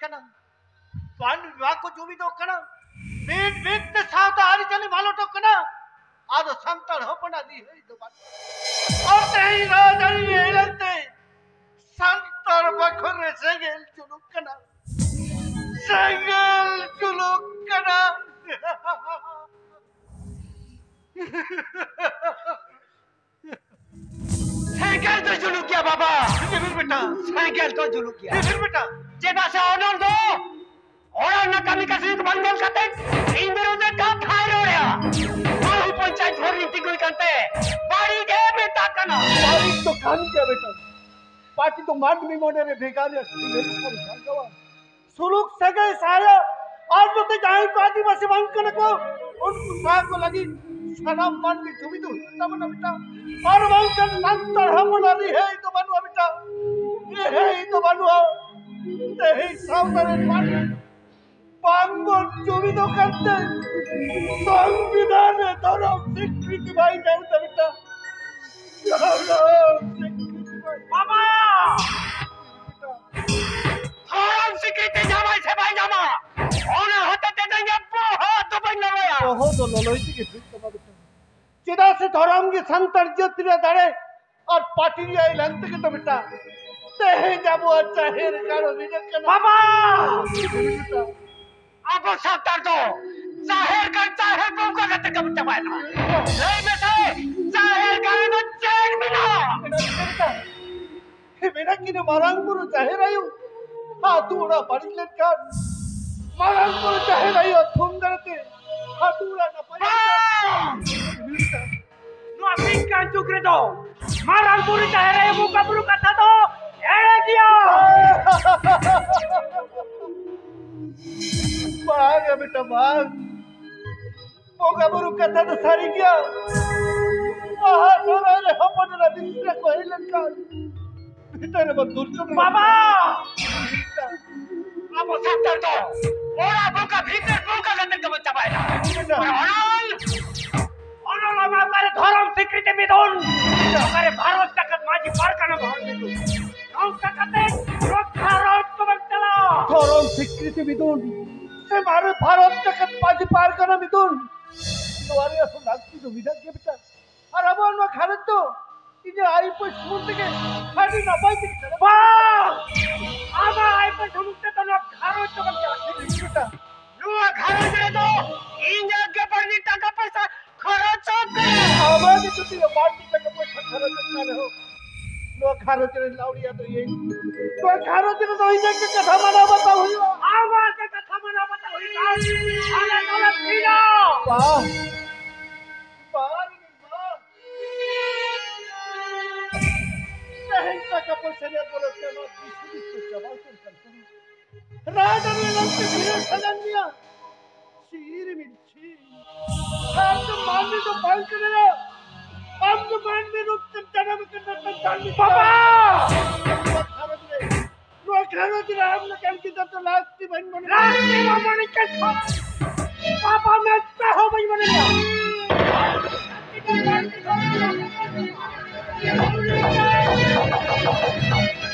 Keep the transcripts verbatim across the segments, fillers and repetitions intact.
ᱠᱟᱱᱟ᱾ ᱵᱟᱱ ᱵᱤᱵᱷᱟᱜᱽ ᱠᱚ ᱡᱩᱢᱤᱫᱚᱜ ᱠᱟᱱᱟ᱾ ᱢᱤᱫ ᱢᱤᱫ ᱛᱮ ᱥᱟᱶᱛᱟ ᱟᱹᱨᱤᱪᱟᱹᱞᱤ ᱢᱟᱞᱚᱴᱚᱜ ᱠᱟᱱᱟ᱾ ᱟᱫᱚ ᱥᱟᱱᱛᱟᱲ ᱦᱚᱯᱚᱱᱟᱜ ᱨᱤᱦᱟᱹᱭ ᱫᱚ ᱵᱟᱹᱱᱩᱜ᱾ ᱟᱨ ᱛᱮᱦᱮᱧ ᱨᱟᱡᱽᱟᱹᱨᱤ ᱮᱞᱟᱝ ᱛᱮ ᱥᱟᱱᱛᱟᱲ ᱵᱟᱠᱷᱳᱞ ᱨᱮ ᱥᱮᱸᱜᱮᱞ ᱡᱩᱞᱩᱜ ᱠᱟᱱᱟ᱾ ᱥᱮᱸᱜᱮᱞ ᱡᱩᱞᱩᱜ ᱠᱟᱱᱟ᱾ ᱥᱮᱸᱜᱮᱞ ᱫᱚ ᱡᱩᱞᱩᱜ ᱜᱮᱭᱟ ᱵᱟᱵᱟ᱾ ᱡᱩᱞᱩᱜ ᱵᱮᱴᱟ᱾ ᱥᱮᱸᱜᱮᱞ ᱫᱚ ᱡᱩᱞᱩᱜ ᱜᱮᱭᱟ᱾ ᱡᱩᱞᱩᱜ ᱵᱮᱴᱟ᱾ ᱪᱮᱫᱟᱜ ᱥᱮ ᱚᱱᱚᱞ ᱫᱚ ᱚᱲᱟᱜ ᱨᱮᱱᱟᱜ ᱠᱟᱹᱢᱤ ᱠᱟᱹᱥᱱᱤ ᱠᱚ ᱵᱟᱝ ᱧᱮᱞ ᱠᱟᱛᱮ ᱤᱧ ᱵᱤᱨᱩᱫᱷ ᱨᱮ ᱠᱟᱛᱷᱟᱭ ᱨᱚᱲᱟ᱾ ᱵᱟᱹᱦᱩ ᱯᱚᱧᱪᱟᱭᱮᱛ ᱦᱚᱨ ᱨᱤᱧ ᱛᱤᱸᱜᱩᱭ ᱠᱟᱱᱛᱮ ᱵᱟᱹᱲᱤᱡ ᱮ ᱢᱮᱛᱟᱜ ᱠᱟᱱᱟ᱾ ᱵᱟᱹᱲᱤᱡ ᱫᱚ ᱠᱟᱱ ᱜᱮᱭᱟ ᱵᱮᱴᱟ᱾ ᱯᱟᱹᱴᱤ ᱫᱚ ᱢᱟᱹᱱᱢᱤ ᱢᱚᱱᱮ ᱨᱮ ᱵᱷᱮᱜᱟᱨ ᱨᱮᱭᱟᱜ ᱥᱤᱵᱤᱞ ᱠᱚ ᱥᱟᱨᱡᱟᱣᱟ᱾ ᱥᱩᱞᱩᱠ ᱥᱟᱹᱜᱟᱹᱭ ᱥᱟᱦᱟᱭᱟ᱾ ᱟᱨ ᱱᱚᱛᱮ ᱡᱟᱦᱟᱸᱭ ᱠᱚ ᱟᱹᱫᱤᱵᱟᱹᱥᱤ ᱵᱟᱝ ᱠᱟᱱᱟ ᱠᱚ, ᱩᱱᱠᱩ ᱥᱟᱶ ᱠᱚ ᱞᱟᱹᱜᱤᱫ ᱥᱟᱱᱟᱢ ᱢᱟᱹᱱᱢᱤ ᱡᱩᱢᱤᱫ ᱦᱩᱭᱩᱜ ᱛᱟᱵᱚᱱᱟ ᱵᱮᱴᱟ᱾ ᱟᱨ ᱵᱟᱝᱠᱷᱟᱱ ᱥᱟᱱᱛᱟᱲ ᱦᱚᱯᱚᱱᱟᱜ ᱨᱤᱦᱟᱹᱭ ᱫᱚ ᱵᱟᱹᱱᱩᱜᱼᱟ ᱵᱮᱴᱟ᱾ ᱨᱤᱦᱟᱹᱭ ᱫᱚ ᱵᱟᱹᱱᱩᱜᱼᱟ᱾ ᱛᱮᱦᱮᱧ ᱥᱟᱶᱛᱟ ᱨᱮᱱ ᱢᱟᱹᱱᱢᱤ ᱵᱟᱝ ᱵᱚᱱ ᱡᱩᱢᱤᱫᱚᱜ ᱠᱟᱱᱛᱮ ᱥᱚᱝᱵᱤᱫᱷᱟᱱ ᱨᱮ ᱫᱷᱚᱨᱚᱢ ᱥᱤᱠᱨᱤᱛᱤ ᱵᱟᱭ ᱧᱟᱢ ᱮᱫᱟ ᱵᱮᱴᱟ᱾ ᱫᱷᱚᱨᱚᱢ ᱥᱤᱠᱨᱤᱛᱤ ᱵᱟᱭ ᱵᱟᱵᱟ! ᱫᱷᱚᱨᱚᱢ ᱥᱤᱠᱨᱤᱛᱤ ᱧᱟᱢᱟᱭ ᱥᱮ ᱵᱟᱭ ᱧᱟᱢᱟ, ᱚᱱᱟ ᱦᱚᱛᱮ ᱛᱮ ᱤᱧᱟᱹᱜ ᱵᱚᱦᱚᱜ ᱫᱚ ᱵᱟᱹᱧ ᱞᱚᱞᱚᱭᱟ᱾ ᱵᱚᱦᱚᱜ ᱫᱚ ᱞᱚᱞᱚᱭ ᱛᱮᱜᱮ ᱦᱩᱭᱩᱜ ᱛᱟᱢᱟ ᱵᱮᱴᱟ᱾ ᱪᱮᱫᱟᱜ ᱥᱮ ᱫᱷᱚᱨᱚᱢ ᱜᱮ ᱥᱟᱱᱛᱟᱲ ᱡᱟᱹᱛ ᱨᱮᱭᱟᱜ ᱫᱟᱲᱮ ᱟᱨ ᱯᱟᱹᱴᱤ ᱨᱮᱭᱟᱜ ᱮᱞᱟᱝ ᱛᱮᱜᱮ ᱛᱚ ᱵᱮᱴᱟ ᱛᱮᱦᱮᱧ ᱟᱵᱚᱣᱟᱜ ᱡᱟᱦᱮᱨ ᱜᱟᱲ ᱵᱮᱱᱟᱜ ᱠᱟᱱᱟ᱾ ᱵᱟᱵᱟ! ᱵᱮᱴᱟ, ᱟᱵᱚ ᱥᱟᱱᱛᱟᱲ ᱫᱚ ᱡᱟᱦᱮᱨ ᱜᱟᱲ ᱡᱟᱦᱮᱨ ᱵᱚᱸᱜᱟ ᱠᱟᱛᱮ ᱜᱮᱵᱚᱱ ᱪᱟᱵᱟᱭᱮᱱᱟ᱾ ᱞᱟᱹᱭ ᱢᱮᱥᱮ, ᱡᱟᱦᱮᱨ ᱜᱟᱲ ᱨᱮᱫᱚ ᱪᱮᱫ ᱢᱮᱱᱟᱜᱼᱟ? ᱵᱮᱴᱟ, ᱢᱮᱱᱟᱜ ᱠᱤᱱᱟ ᱢᱟᱨᱟᱝ ᱵᱩᱨᱩ ᱡᱟᱦᱮᱨ ᱟᱭᱳ᱾ ᱟᱹᱛᱩ ᱚᱲᱟᱜ ᱵᱟᱹᱲᱤᱡ ᱞᱮᱱᱠᱷᱟᱱ ᱢᱟᱨᱟᱝ ᱵᱩᱨᱩ ᱡᱟᱦᱮᱨ ᱟᱭᱳ ᱛᱷᱩᱢ ᱫᱟᱲᱮ ᱛᱮ ᱟᱹᱛᱩ ᱚᱲᱟᱜ ᱱᱟᱯᱟᱭ᱾ ᱵᱟᱝ! ᱱᱚᱣᱟ ᱵᱤᱜᱽᱜᱟᱱ ᱡᱩᱜᱽ ᱨᱮᱫᱚ ᱢᱟᱨᱟᱝ ᱵᱩᱨᱩ ᱡᱟᱦᱮᱨ ᱟᱭᱳ ᱵᱚᱸᱜᱟ ᱵᱩᱨᱩ ᱠᱟᱛᱷᱟ ᱫᱚ ᱮᱲᱮ ᱜᱮᱭᱟ᱾ ᱵᱟᱝ ᱵᱮᱴᱟ, ᱵᱟᱝ᱾ ᱵᱚᱸᱜᱟ ᱵᱩᱨᱩ ᱠᱟᱛᱷᱟ ᱫᱚ ᱥᱟᱹᱨᱤ ᱜᱮᱭᱟ᱾ ᱵᱟᱦᱟ ᱥᱚᱦᱨᱟᱭ ᱨᱮ ᱦᱚᱯᱚᱱ ᱮᱨᱟ ᱵᱤᱥᱨᱟ ᱠᱚ ᱦᱮᱡ ᱞᱮᱱᱠᱷᱟᱱ ᱵᱷᱤᱛᱟᱹᱨ ᱨᱮᱵᱚᱱ ᱫᱩᱨ ᱪᱚᱠᱨᱚ᱾ ᱵᱟᱵᱟ! ᱟᱵᱚ ᱥᱟᱱᱛᱟᱲ ᱫᱚ ᱚᱲᱟᱜ ᱵᱚᱸᱜᱟ ᱵᱷᱤᱛᱟᱹᱨ ᱵᱚᱸᱜᱟ ᱠᱟᱛᱮ ᱜᱮᱵᱚᱱ ᱪᱟᱵᱟᱭᱮᱱᱟ᱾ ᱟᱨ ᱚᱱᱚᱞ, ᱚᱱᱚᱞ ᱟᱢ ᱚᱠᱟᱨᱮ ᱫᱷᱚᱨᱚᱢ ᱥᱤᱠᱨᱤᱛᱤ ᱢᱤᱫᱩᱱ, ᱚᱠᱟᱨᱮ ᱵᱷᱟᱨᱚᱛ ᱡᱟᱠᱟᱛ ᱢᱟᱹᱡᱷᱤ ᱯᱟᱨᱜᱟᱱᱟ ᱢᱚᱦᱚᱞ ᱢᱤᱫᱩᱱ, ᱱᱚᱝᱠᱟ ᱠᱟᱛᱮ ᱨᱚᱠᱠᱷᱟ ᱨᱚᱲ ᱠᱚᱵᱚᱱ ᱪᱟᱞᱟᱣᱟ᱾ ᱥᱤᱠᱨᱤᱛᱤ ᱢᱤᱫᱩᱱ, ᱥᱮ ᱢᱟᱨᱮ ᱵᱷᱟᱨᱚᱛ ᱡᱟᱠᱟᱛ ᱯᱟᱹᱡᱤ ᱯᱟᱨᱜᱟᱱᱟ ᱢᱤᱫᱩᱱ, ᱱᱚᱣᱟ ᱨᱮᱭᱟᱜ ᱦᱚᱸ ᱞᱟᱹᱠᱛᱤ ᱫᱚ ᱢᱮᱱᱟᱜ ᱜᱮᱭᱟ ᱵᱮᱴᱟ᱾ ᱟᱨ ᱟᱵᱚᱣᱟᱜ ᱱᱚᱣᱟ ᱜᱷᱟᱨᱚᱸᱡᱽ ᱫᱚ ᱤᱧᱟᱹᱜ ᱟᱭ ᱩᱯᱟᱹᱭ ᱥᱩᱢᱩᱝ ᱛᱮᱜᱮ ᱟᱹᱰᱤ ᱱᱟᱯᱟᱭ ᱛᱮᱜᱮ ᱪᱟᱞᱟᱜ᱾ ᱵᱟᱝ! ᱟᱢᱟᱜ ᱟᱭ ᱩᱯᱟᱹᱭ ᱥᱩᱢᱩᱝ ᱛᱮᱫᱚ ᱱᱚᱣᱟ ᱜᱷᱟᱨᱚᱸᱡᱽ ᱫᱚ ᱵᱟᱝ ᱪᱟᱞᱟᱜ ᱠᱟᱱᱟ ᱵᱮᱴᱟ᱾ ᱱᱚᱣᱟ ᱜᱷᱟᱨᱚᱸᱡᱽ ᱨᱮᱫᱚ ᱤᱧᱟᱹᱜ ᱜᱮ ᱵᱟᱹᱲᱛᱤ ᱴᱟᱠᱟ ᱯᱚᱭᱥᱟ ᱠᱷᱚᱨᱚᱪᱚᱜ ᱠᱟᱱᱟ᱾ ᱟᱢᱟᱜ ᱜᱮ ᱡᱩᱫᱤ ᱵᱟᱹᱲᱛᱤ ᱴᱟᱠᱟ ᱯᱚᱭᱥᱟ ᱠᱷᱚᱨᱚᱪᱚᱜ ᱠᱟᱱ ᱨᱮᱦᱚᱸ, ᱱᱚᱣᱟ ᱜᱷᱟᱨᱚᱸᱡᱽ ᱨᱮᱱ ᱞᱟᱹᱣᱲᱤᱭᱟᱹ ᱫᱚ ᱤᱧ᱾ ᱱᱚᱣᱟ ᱜᱷᱟᱨᱚᱸᱡᱽ ᱨᱮᱫᱚ ᱤᱧᱟᱹᱜ ᱜᱮ ᱠᱟᱛᱷᱟ ᱢᱟᱱᱟᱣ ᱵᱟᱛᱟᱣ ᱦᱩᱭᱩᱜᱼᱟ᱾ ᱟᱢᱟᱜ ᱜᱮ ᱠᱟᱛᱷᱟ ᱢᱟᱱᱟᱣ ᱵᱟᱛᱟᱣ ᱦᱩᱭᱩᱜᱼᱟ᱾ ᱟᱞᱮ ᱫᱚᱞᱮ ᱯᱷᱤᱨᱟ᱾ ᱵᱟ, ᱵᱟ, ᱵᱟ᱾ ᱛᱮᱦᱮᱧ ᱴᱟᱠᱟ ᱯᱚᱭᱥᱟ ᱨᱮᱭᱟᱜ ᱜᱚᱨᱚᱡᱽ ᱛᱮ ᱱᱚᱣᱟ ᱫᱤᱥ ᱦᱩᱫᱤᱥ ᱠᱚ ᱪᱟᱵᱟ ᱩᱛᱟᱹᱨ ᱠᱟᱱ ᱛᱟᱢᱟ᱾ ᱨᱟᱡᱽ ᱟᱹᱨᱤ ᱞᱟᱹᱠᱛᱤ ᱵᱷᱤᱲᱟᱹᱣ ᱥᱟᱡᱟᱣ ᱢᱮᱭᱟ᱾ ᱥᱤᱨ ᱢᱤᱨᱪᱤ᱾ ᱟᱢ ᱫᱚ ᱢᱟᱹᱱᱢᱤ ᱫᱚ ᱵᱟᱝ ᱠᱟᱱᱟᱭᱟ᱾ ᱟᱢ ᱫᱚ ᱢᱟᱹᱱᱢᱤ ᱨᱩᱯ ᱛᱮᱢ ᱡᱟᱱᱟᱢ ᱟᱠᱟᱱᱟ, ᱢᱮᱱᱠᱷᱟᱱ ᱢᱟᱹᱱᱢᱤ ᱵᱟᱵᱟ! ᱱᱚᱣᱟ ᱜᱷᱟᱨᱚᱸᱡᱽ ᱨᱮ, ᱱᱚᱣᱟ ᱜᱷᱟᱨᱚᱸᱡᱽ ᱨᱮ ᱟᱢ ᱞᱮᱠᱟᱱ ᱜᱤᱫᱽᱨᱟᱹ ᱫᱚ ᱞᱟᱹᱠᱛᱤ ᱵᱟᱹᱧ ᱢᱚᱱᱮ ᱞᱟᱹᱠᱛᱤ ᱵᱟᱹᱧ ᱢᱚᱱᱮ ᱠᱟᱱ ᱠᱷᱟᱱ, ᱵᱟᱵᱟ ᱢᱮᱱᱛᱮ ᱦᱚᱸ ᱵᱟᱹᱧ ᱢᱚᱱᱮᱭᱟ᱾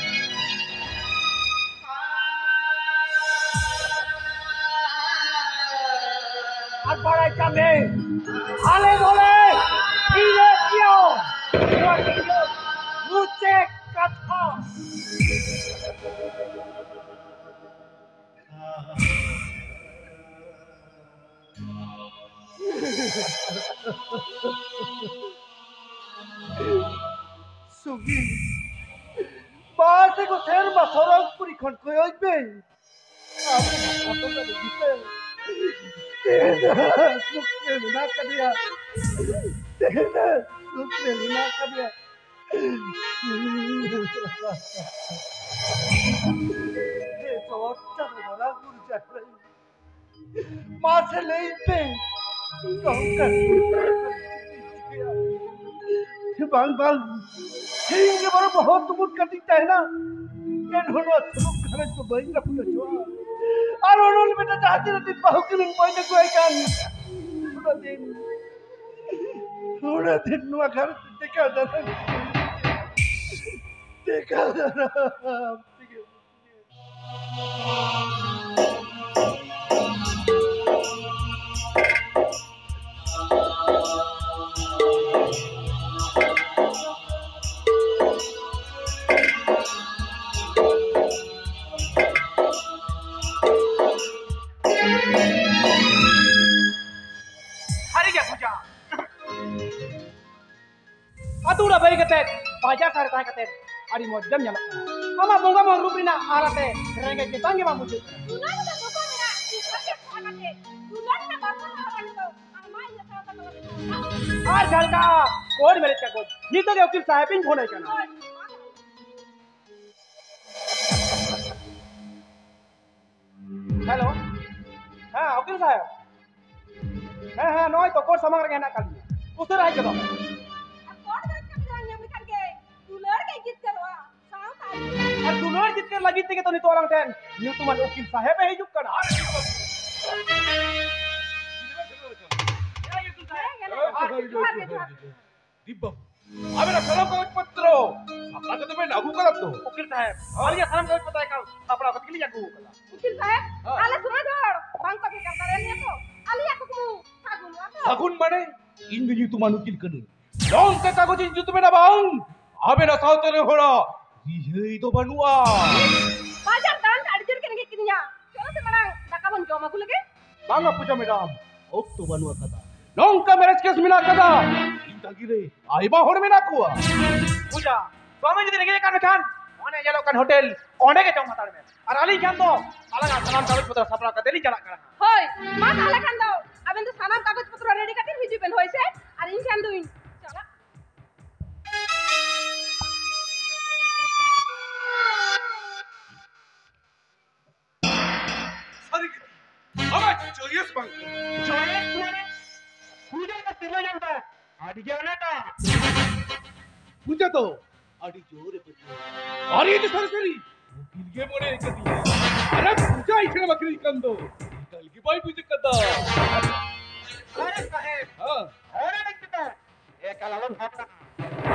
ᱟᱨ ᱵᱟᱲᱟᱭ ᱠᱟᱜ ᱢᱮ, ᱟᱞᱮ ᱫᱚᱞᱮ ᱯᱷᱤᱨᱮ ᱯᱮᱭᱟ᱾ ᱱᱚᱣᱟ ᱜᱮ ᱤᱧᱟᱹᱜ ᱢᱩᱪᱟᱹᱫ ᱠᱟᱛᱷᱟ᱾ ᱥᱩᱜᱤ, ᱢᱟ ᱥᱮ ᱜᱚ ᱥᱮᱨᱢᱟ ᱥᱚᱨᱚᱜᱽᱯᱩᱨᱤ ᱠᱷᱚᱱ ᱠᱚᱭᱚᱜ ᱢᱮ᱾ ᱟᱢ ᱨᱮᱱ ᱦᱟᱛᱚᱢ ᱨᱮ ᱜᱤᱫᱽᱨᱟᱹ ᱛᱮᱦᱮᱧ ᱥᱩᱠ ᱨᱮ ᱢᱮᱱᱟᱜ ᱠᱟᱫᱮᱭᱟ, ᱛᱮᱦᱮᱧ ᱥᱩᱠ ᱨᱮ ᱢᱮᱱᱟᱜ ᱠᱟᱫᱮᱭᱟ᱾ ᱦᱮ ᱪᱚᱴ ᱪᱟᱸᱫᱚ ᱢᱟᱨᱟᱝ ᱵᱩᱨᱩ ᱡᱟᱦᱮᱨ ᱟᱭᱳ, ᱢᱟᱥᱮ ᱞᱟᱹᱭ ᱯᱮ, ᱱᱚᱝᱠᱟ ᱵᱟᱝ, ᱵᱟᱝ, ᱤᱧ ᱜᱮ ᱵᱚᱨᱚᱝ ᱵᱚᱦᱚᱜ ᱛᱩᱢᱩᱫ ᱠᱟᱛᱮᱧ ᱛᱟᱦᱮᱱᱟ, ᱮᱱᱦᱚᱸ ᱱᱚᱣᱟ ᱥᱩᱞᱩᱠ ᱜᱷᱟᱨᱚᱸᱡᱽ ᱫᱚ ᱵᱟᱹᱧ ᱨᱟᱹᱯᱩᱫ ᱦᱚᱪᱚᱣᱟᱜᱼᱟ᱾ ᱟᱨ ᱚᱱᱚᱞ ᱵᱮᱴᱟ ᱡᱟᱦᱟᱸ ᱛᱤᱱᱟᱹᱜ ᱫᱤᱱ ᱵᱟᱹᱦᱩ ᱠᱤᱱᱤᱧ ᱵᱟᱹᱧ ᱟᱹᱜᱩᱣᱟᱭ ᱠᱟᱱ, ᱩᱱᱟᱹᱜ ᱫᱤᱱ, ᱩᱱᱟᱹᱜ ᱫᱤᱱ ᱱᱚᱣᱟ ᱜᱷᱟᱨᱚᱸᱡᱽ ᱫᱚ ᱴᱮᱠᱟᱣ ᱫᱟᱨᱟᱢ, ᱴᱮᱠᱟᱣ ᱫᱟᱨᱟᱢ ᱛᱮᱜᱮ᱾ ᱵᱟᱡᱟᱨ ᱥᱟᱦᱟᱨ ᱨᱮ ᱛᱟᱦᱮᱸ ᱠᱟᱛᱮ ᱟᱹᱰᱤ ᱢᱚᱡᱽ ᱜᱮᱢ ᱧᱮᱞᱚᱜ ᱠᱟᱱᱟ᱾ ᱟᱢᱟᱜ ᱵᱚᱸᱜᱟ ᱢᱚᱱ ᱨᱩᱯ ᱨᱮᱱᱟᱜ ᱟᱦᱞᱟᱛᱮ ᱨᱮᱸᱜᱮᱡ ᱪᱮᱛᱟᱱ ᱜᱮ ᱵᱟᱝ ᱵᱩᱡᱷᱟᱹᱜ ᱠᱟᱱᱟ᱾ ᱫᱩᱞᱟᱹᱲ ᱨᱮᱫᱚ ᱫᱚᱥᱚ ᱢᱮᱱᱟᱜ, ᱫᱩᱞᱟᱹᱲ ᱨᱮᱱᱟᱜ ᱵᱟᱨᱥᱟ ᱦᱚᱸ ᱵᱟᱹᱱᱩᱜ ᱫᱚ᱾ ᱟᱢᱟᱜ ᱤᱧ ᱥᱟᱶ ᱛᱟᱞᱟ ᱨᱮ ᱟᱨ ᱡᱟᱦᱟᱸ ᱞᱮᱠᱟ ᱠᱳᱨᱴ ᱢᱮᱨᱮᱡᱽ ᱠᱟᱜᱚᱡᱽ, ᱱᱤᱛᱚᱜ ᱜᱮ ᱩᱠᱤᱞ ᱥᱟᱦᱮᱵ ᱤᱧ ᱯᱷᱳᱱ ᱟᱭ ᱠᱟᱱᱟ᱾ ᱦᱳᱭ, ᱢᱟ ᱛᱟᱦᱚᱞᱮ᱾ ᱦᱮᱞᱳ, ᱦᱮᱸ ᱩᱠᱤᱞ ᱥᱟᱦᱮᱵ, ᱦᱮᱸ ᱦᱮᱸ, ᱱᱚᱜᱼᱚᱭ ᱛᱚ ᱠᱳᱨᱴ ᱥᱟᱢᱟᱝ ᱨᱮᱜᱮ ᱦᱮᱱᱟᱜ ᱟᱠᱟᱫ ᱞᱤᱧᱟ, ᱩᱥᱟᱹᱨᱟ ᱦᱮᱡ ᱜᱚᱫᱚᱜ ᱢᱮ᱾ ᱟᱨ ᱠᱳᱨᱴ ᱢᱮᱨᱮᱡᱽ ᱠᱟᱛᱮ ᱡᱟᱦᱟᱸ ᱧᱟᱢ ᱞᱮᱠᱷᱟᱱ ᱜᱮ ᱫᱩᱞᱟᱹᱲ ᱜᱮ ᱡᱤᱛᱠᱟᱹᱨᱚᱜᱼᱟ᱾ ᱟᱨ ᱫᱩᱞᱟᱹᱲ ᱡᱤᱛᱠᱟᱹᱨ ᱞᱟᱹᱜᱤᱫ ᱛᱮᱜᱮ ᱛᱚ ᱱᱤᱛᱚᱜ ᱟᱞᱟᱝ ᱴᱷᱮᱱ ᱧᱩᱛᱩᱢᱟᱱ ᱩᱠᱤᱞ ᱥᱟᱦᱮᱵ ᱮ ᱦᱤᱡᱩᱜ ᱠᱟᱱᱟ᱾ ᱦᱮᱸ, ᱦᱮᱸ, ᱦᱮᱸ, ᱡᱚᱦᱟᱨ ᱜᱮ, ᱡᱚᱦᱟᱨ ᱜᱮ, ᱡᱚᱦᱟᱨ ᱜᱮ᱾ ᱫᱤᱯ ᱵᱟᱹᱵᱩ, ᱟᱵᱮᱱᱟᱜ ᱥᱟᱱᱟᱢ ᱠᱟᱜᱚᱡᱽ ᱯᱚᱛᱨᱚ ᱥᱟᱯᱲᱟᱣ ᱠᱟᱛᱮ ᱵᱮᱱ ᱟᱹᱜᱩ ᱠᱟᱫᱟ ᱛᱚ? ᱩᱠᱤᱞ ᱥᱟᱦᱮᱵ, ᱟᱹᱞᱤᱧᱟᱜ ᱥᱟᱱᱟᱢ ᱠᱟᱜᱚᱡᱽ ᱯᱚᱛᱨᱚ ᱮᱠᱟᱞ ᱥᱟᱯᱲᱟᱣ ᱠᱟᱛᱮ ᱜᱮᱞᱤᱧ ᱟᱹᱜᱩ ᱠᱟᱫᱟ᱾ ᱩᱠᱤᱞ ᱥᱟᱦᱮᱵ, ᱦᱮᱸ᱾ ᱟᱞᱮ ᱥᱚᱢᱟᱡᱽ ᱦᱚᱲ ᱵᱟᱝ ᱠᱚ ᱵᱷᱮᱜᱟᱨ ᱫᱟᱲᱮᱭᱟᱞᱮᱭᱟ ᱛᱚ? ᱟᱞᱮᱭᱟᱜ ᱠᱩᱠᱢᱩ ᱥᱟᱹᱜᱩᱱᱚᱜᱼᱟ ᱛᱚ? ᱥᱟᱹᱜᱩᱱ ᱢᱟᱱᱮ? ᱤᱧ ᱫᱚ ᱧᱩᱛᱩᱢᱟᱱ ᱩᱠᱤᱞ ᱠᱟᱹᱱᱟᱹᱧ᱾ ᱱᱚᱝᱠᱟ ᱠᱟᱜᱚᱡᱽ ᱤᱧ ᱧᱩᱛᱩᱢ ᱮᱱᱟ ᱵᱟᱝ, ᱟᱵᱮᱱᱟᱜ ᱥᱟᱶᱛᱟ ᱨᱮ ᱦᱚᱲᱟᱜ ᱨᱤᱦᱟᱹᱭ ᱫᱚ ᱵᱟᱹᱱᱩᱜᱼᱟ᱾ ᱵᱟᱡᱟᱨ ᱫᱟᱬᱟᱱ ᱛᱮ ᱟᱹᱰᱤ ᱡᱳᱨ ᱜᱮ ᱨᱮᱸᱜᱮᱡ ᱠᱤᱫᱤᱧᱟ᱾ ᱪᱚᱞᱚ ᱥᱮ ᱢᱟᱲᱟᱝ ᱫᱟᱠᱟ ᱵᱚᱱ ᱡᱚᱢ ᱟᱹᱜᱩ ᱞᱮᱜᱮ᱾ ᱵᱟᱝᱟ ᱯᱩᱡᱟ ᱢᱮᱰᱟᱢ, ᱚᱠᱛᱚ ᱵᱟᱹᱱᱩᱜ ᱟᱠᱟᱫᱟ᱾ ᱱᱚᱝᱠᱟ ᱢᱮᱨᱮᱡᱽ ᱠᱮᱥ ᱢᱮᱱᱟᱜ ᱟᱠᱟᱫᱟ᱾ ᱤᱧ ᱛᱟᱺᱜᱤ ᱨᱮ ᱟᱭᱢᱟ ᱦᱚᱲ ᱢᱮᱱᱟᱜ ᱠᱚᱣᱟ᱾ ᱯᱩᱡᱟ, ᱥᱚᱢᱚᱭ ᱡᱩᱫᱤ ᱨᱮᱸᱜᱮᱡ ᱟᱠᱟᱫ ᱢᱮᱠᱷᱟᱱ ᱚᱱᱮ ᱧᱮᱞᱚᱜ ᱠᱟᱱ ᱦᱳᱴᱮᱞ, ᱚᱸᱰᱮ ᱜᱮ ᱡᱚᱢ ᱦᱟᱛᱟᱲ ᱢᱮ᱾ ᱟᱨ ᱟᱹᱞᱤᱧ ᱠᱷᱟᱱ ᱫᱚ ᱟᱞᱟᱝᱟᱜ ᱥᱟᱱᱟᱢ ᱠᱟᱜᱚᱡᱽ ᱯᱚᱛᱨᱚ ᱥᱟᱯᱲᱟᱣ ᱠᱟᱛᱮ ᱞᱤᱧ ᱪᱟᱞᱟᱜ ᱠᱟᱱᱟ᱾ ᱦᱳᱭ, ᱢᱟ ᱛᱟᱦᱚᱞᱮ ᱠᱷᱟᱱ ᱫᱚ ᱟᱵᱮᱱ ᱫᱚ ᱥᱟᱱᱟᱢ ᱠᱟᱜᱚᱡᱽ ᱯᱚᱛᱨᱚ ᱨᱮᱰᱤ ᱠᱟᱛᱮ ᱦᱤᱡᱩᱜ ᱵᱮᱱ, ᱦᱳᱭ ᱥᱮ? ᱟᱨ ᱤᱧ ᱠᱷᱟᱱ ᱫᱚᱧ ᱪᱟᱞᱟᱜ᱾ ᱥᱟᱹᱨᱤ ᱜᱮ, ᱟᱢᱟᱜ ᱪᱚᱭᱮᱥ ᱵᱟᱝ ᱠᱟᱱᱟ᱾ ᱪᱚᱭᱮᱥ ᱢᱟᱱᱮ? ᱯᱩᱡᱟ ᱫᱚ ᱛᱤᱨᱞᱟᱹ ᱡᱚᱱ ᱫᱚ ᱟᱹᱰᱤ ᱜᱮ ᱟᱱᱟᱴᱟ᱾ ᱯᱩᱡᱟ ᱫᱚ ᱟᱹᱰᱤ ᱡᱳᱨᱮ ᱯᱟᱹᱛᱭᱟᱹᱣᱟ᱾ ᱟᱨ ᱤᱧ ᱫᱚ ᱥᱟᱹᱨᱤ ᱥᱟᱹᱨᱤ ᱩᱠᱤᱞ ᱜᱮ ᱢᱚᱱᱮ ᱠᱟᱫᱤᱧᱟ᱾ ᱟᱨᱮ ᱯᱩᱡᱟ ᱤᱧ ᱴᱷᱮᱱᱮᱢ ᱟᱹᱠᱷᱨᱤᱧ ᱠᱟᱱ ᱫᱚ, ᱮᱠᱟᱞ ᱜᱮ ᱵᱟᱭ ᱵᱩᱡᱽ ᱠᱟᱫᱟ᱾ ᱟᱨᱮ ᱥᱟᱦᱮᱵ, ᱦᱮᱸ᱾ ᱦᱚᱲ ᱮᱱᱮᱡ ᱪᱮᱛᱟᱱ ᱮᱠᱟᱞ ᱟᱞᱚᱢ ᱵᱷᱟᱵᱽᱱᱟᱜᱼᱟ᱾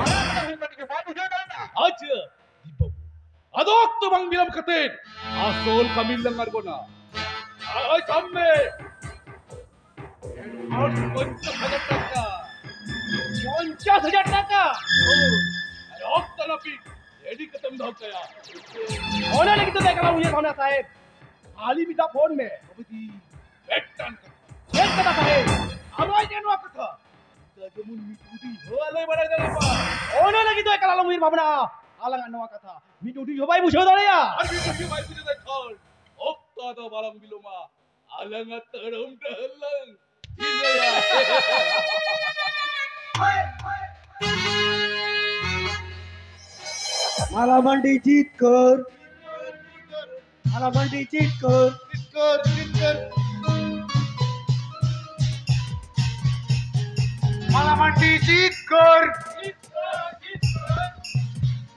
ᱟᱞᱮ ᱫᱚ ᱦᱩᱭᱩᱜ ᱠᱟᱱᱟ ᱡᱮ ᱵᱟᱭ ᱵᱩᱡᱷᱟᱹᱣ ᱫᱟᱲᱮᱭᱟᱜᱼᱟ᱾ ᱟᱪᱪᱷᱟ, ᱫᱤᱯ ᱵᱟᱹᱵᱩ, ᱟᱫᱚ ᱚᱠᱛᱚ ᱵᱟᱝ ᱵᱤᱞᱚᱢ ᱠᱟᱛᱮ ᱟᱥᱚᱞ ᱠᱟᱹᱢᱤ ᱨᱮᱞᱟᱝ ᱟᱬᱜᱚᱱᱟ᱾ ᱟᱭ ᱥᱟᱢᱱᱮ᱾ ᱯᱚᱧᱪᱟᱥ ᱦᱟᱡᱟᱨ ᱴᱟᱠᱟ᱾ ᱯᱚᱧᱪᱟᱥ ᱦᱟᱡᱟᱨ ᱴᱟᱠᱟ? ᱦᱳᱭ᱾ ᱟᱨ ᱚᱠᱛᱚ ᱱᱟᱹᱯᱤᱛ ᱨᱮᱰᱤ ᱠᱟᱛᱮᱢ ᱫᱚᱦᱚ ᱠᱟᱭᱟ᱾ ᱚᱱᱟ ᱞᱟᱹᱜᱤᱫ ᱛᱮ ᱮᱠᱞᱟ ᱩᱭᱦᱟᱹᱨ ᱵᱷᱟᱵᱽᱱᱟ ᱥᱟᱦᱮᱵ᱾ ᱠᱷᱟᱹᱞᱤ ᱢᱤᱫ ᱫᱷᱟᱣ ᱯᱷᱳᱱ ᱢᱮ᱾ ᱵᱟᱵᱩᱡᱤ, ᱢᱤᱫᱴᱟᱝ ᱠᱟᱛᱷᱟ᱾ ᱪᱮᱫ ᱠᱟᱛᱷᱟ ᱥᱟᱦᱮᱵ? ᱟᱨᱚ ᱡᱮ ᱱᱚᱣᱟ ᱠᱟᱛᱷᱟ᱾ ᱚᱱᱠᱟ ᱡᱮᱢᱚᱱ ᱢᱤᱫ ᱩᱰᱤ ᱦᱚᱸ ᱟᱞᱚᱭ ᱵᱟᱲᱟᱭ ᱫᱟᱲᱮᱭᱟᱜ ᱢᱟ᱾ ᱚᱱᱟ ᱞᱟᱹᱜᱤᱫ ᱫᱚ ᱮᱠᱟᱞ ᱟᱞᱚᱢ ᱩᱭᱦᱟᱹᱨ ᱵᱷᱟᱵᱽᱱᱟᱜᱼᱟ᱾ ᱟᱞᱟᱝᱟᱜ ᱱᱚᱣᱟ ᱠᱟᱛᱷᱟ ᱢᱤᱫ ᱩᱰᱤ ᱦᱚᱸ ᱵᱟᱭ ᱵᱩᱡᱷᱟᱹᱣ ᱫᱟᱲᱮᱭᱟᱜᱼᱟ᱾ ᱟᱨ ᱢᱤᱫ ᱩᱰᱤ ᱦᱚᱸ ᱵᱟᱭ ᱵᱩᱡᱷᱟᱹᱣ ᱫᱟᱲᱮᱭᱟᱜ ᱠᱷᱟᱱ ᱚᱠᱛᱚ ᱫᱚ ᱵᱟᱞᱟᱝ ᱵᱤᱞᱚᱢᱟ᱾ ᱟᱞᱟᱝᱟᱜ ᱛᱟᱲᱟᱢ ᱰᱟᱦᱟᱨ ᱞᱟᱝ ᱴᱷᱤᱠᱟᱹᱭᱟ᱾ ᱢᱟᱞᱟ ᱢᱟᱱᱰᱤ ᱡᱤᱛᱠᱟᱹᱨ᱾ ᱢᱟᱞᱟ ᱢᱟᱱᱰᱤ ᱡᱤᱛᱠᱟᱹᱨ᱾ ᱡᱤᱛᱠᱟᱹᱨ, ᱡᱤᱛᱠᱟᱹᱨ᱾ ᱢᱟᱞᱟ ᱢᱟᱱᱰᱤ ᱡᱤᱛᱠᱟᱹᱨ᱾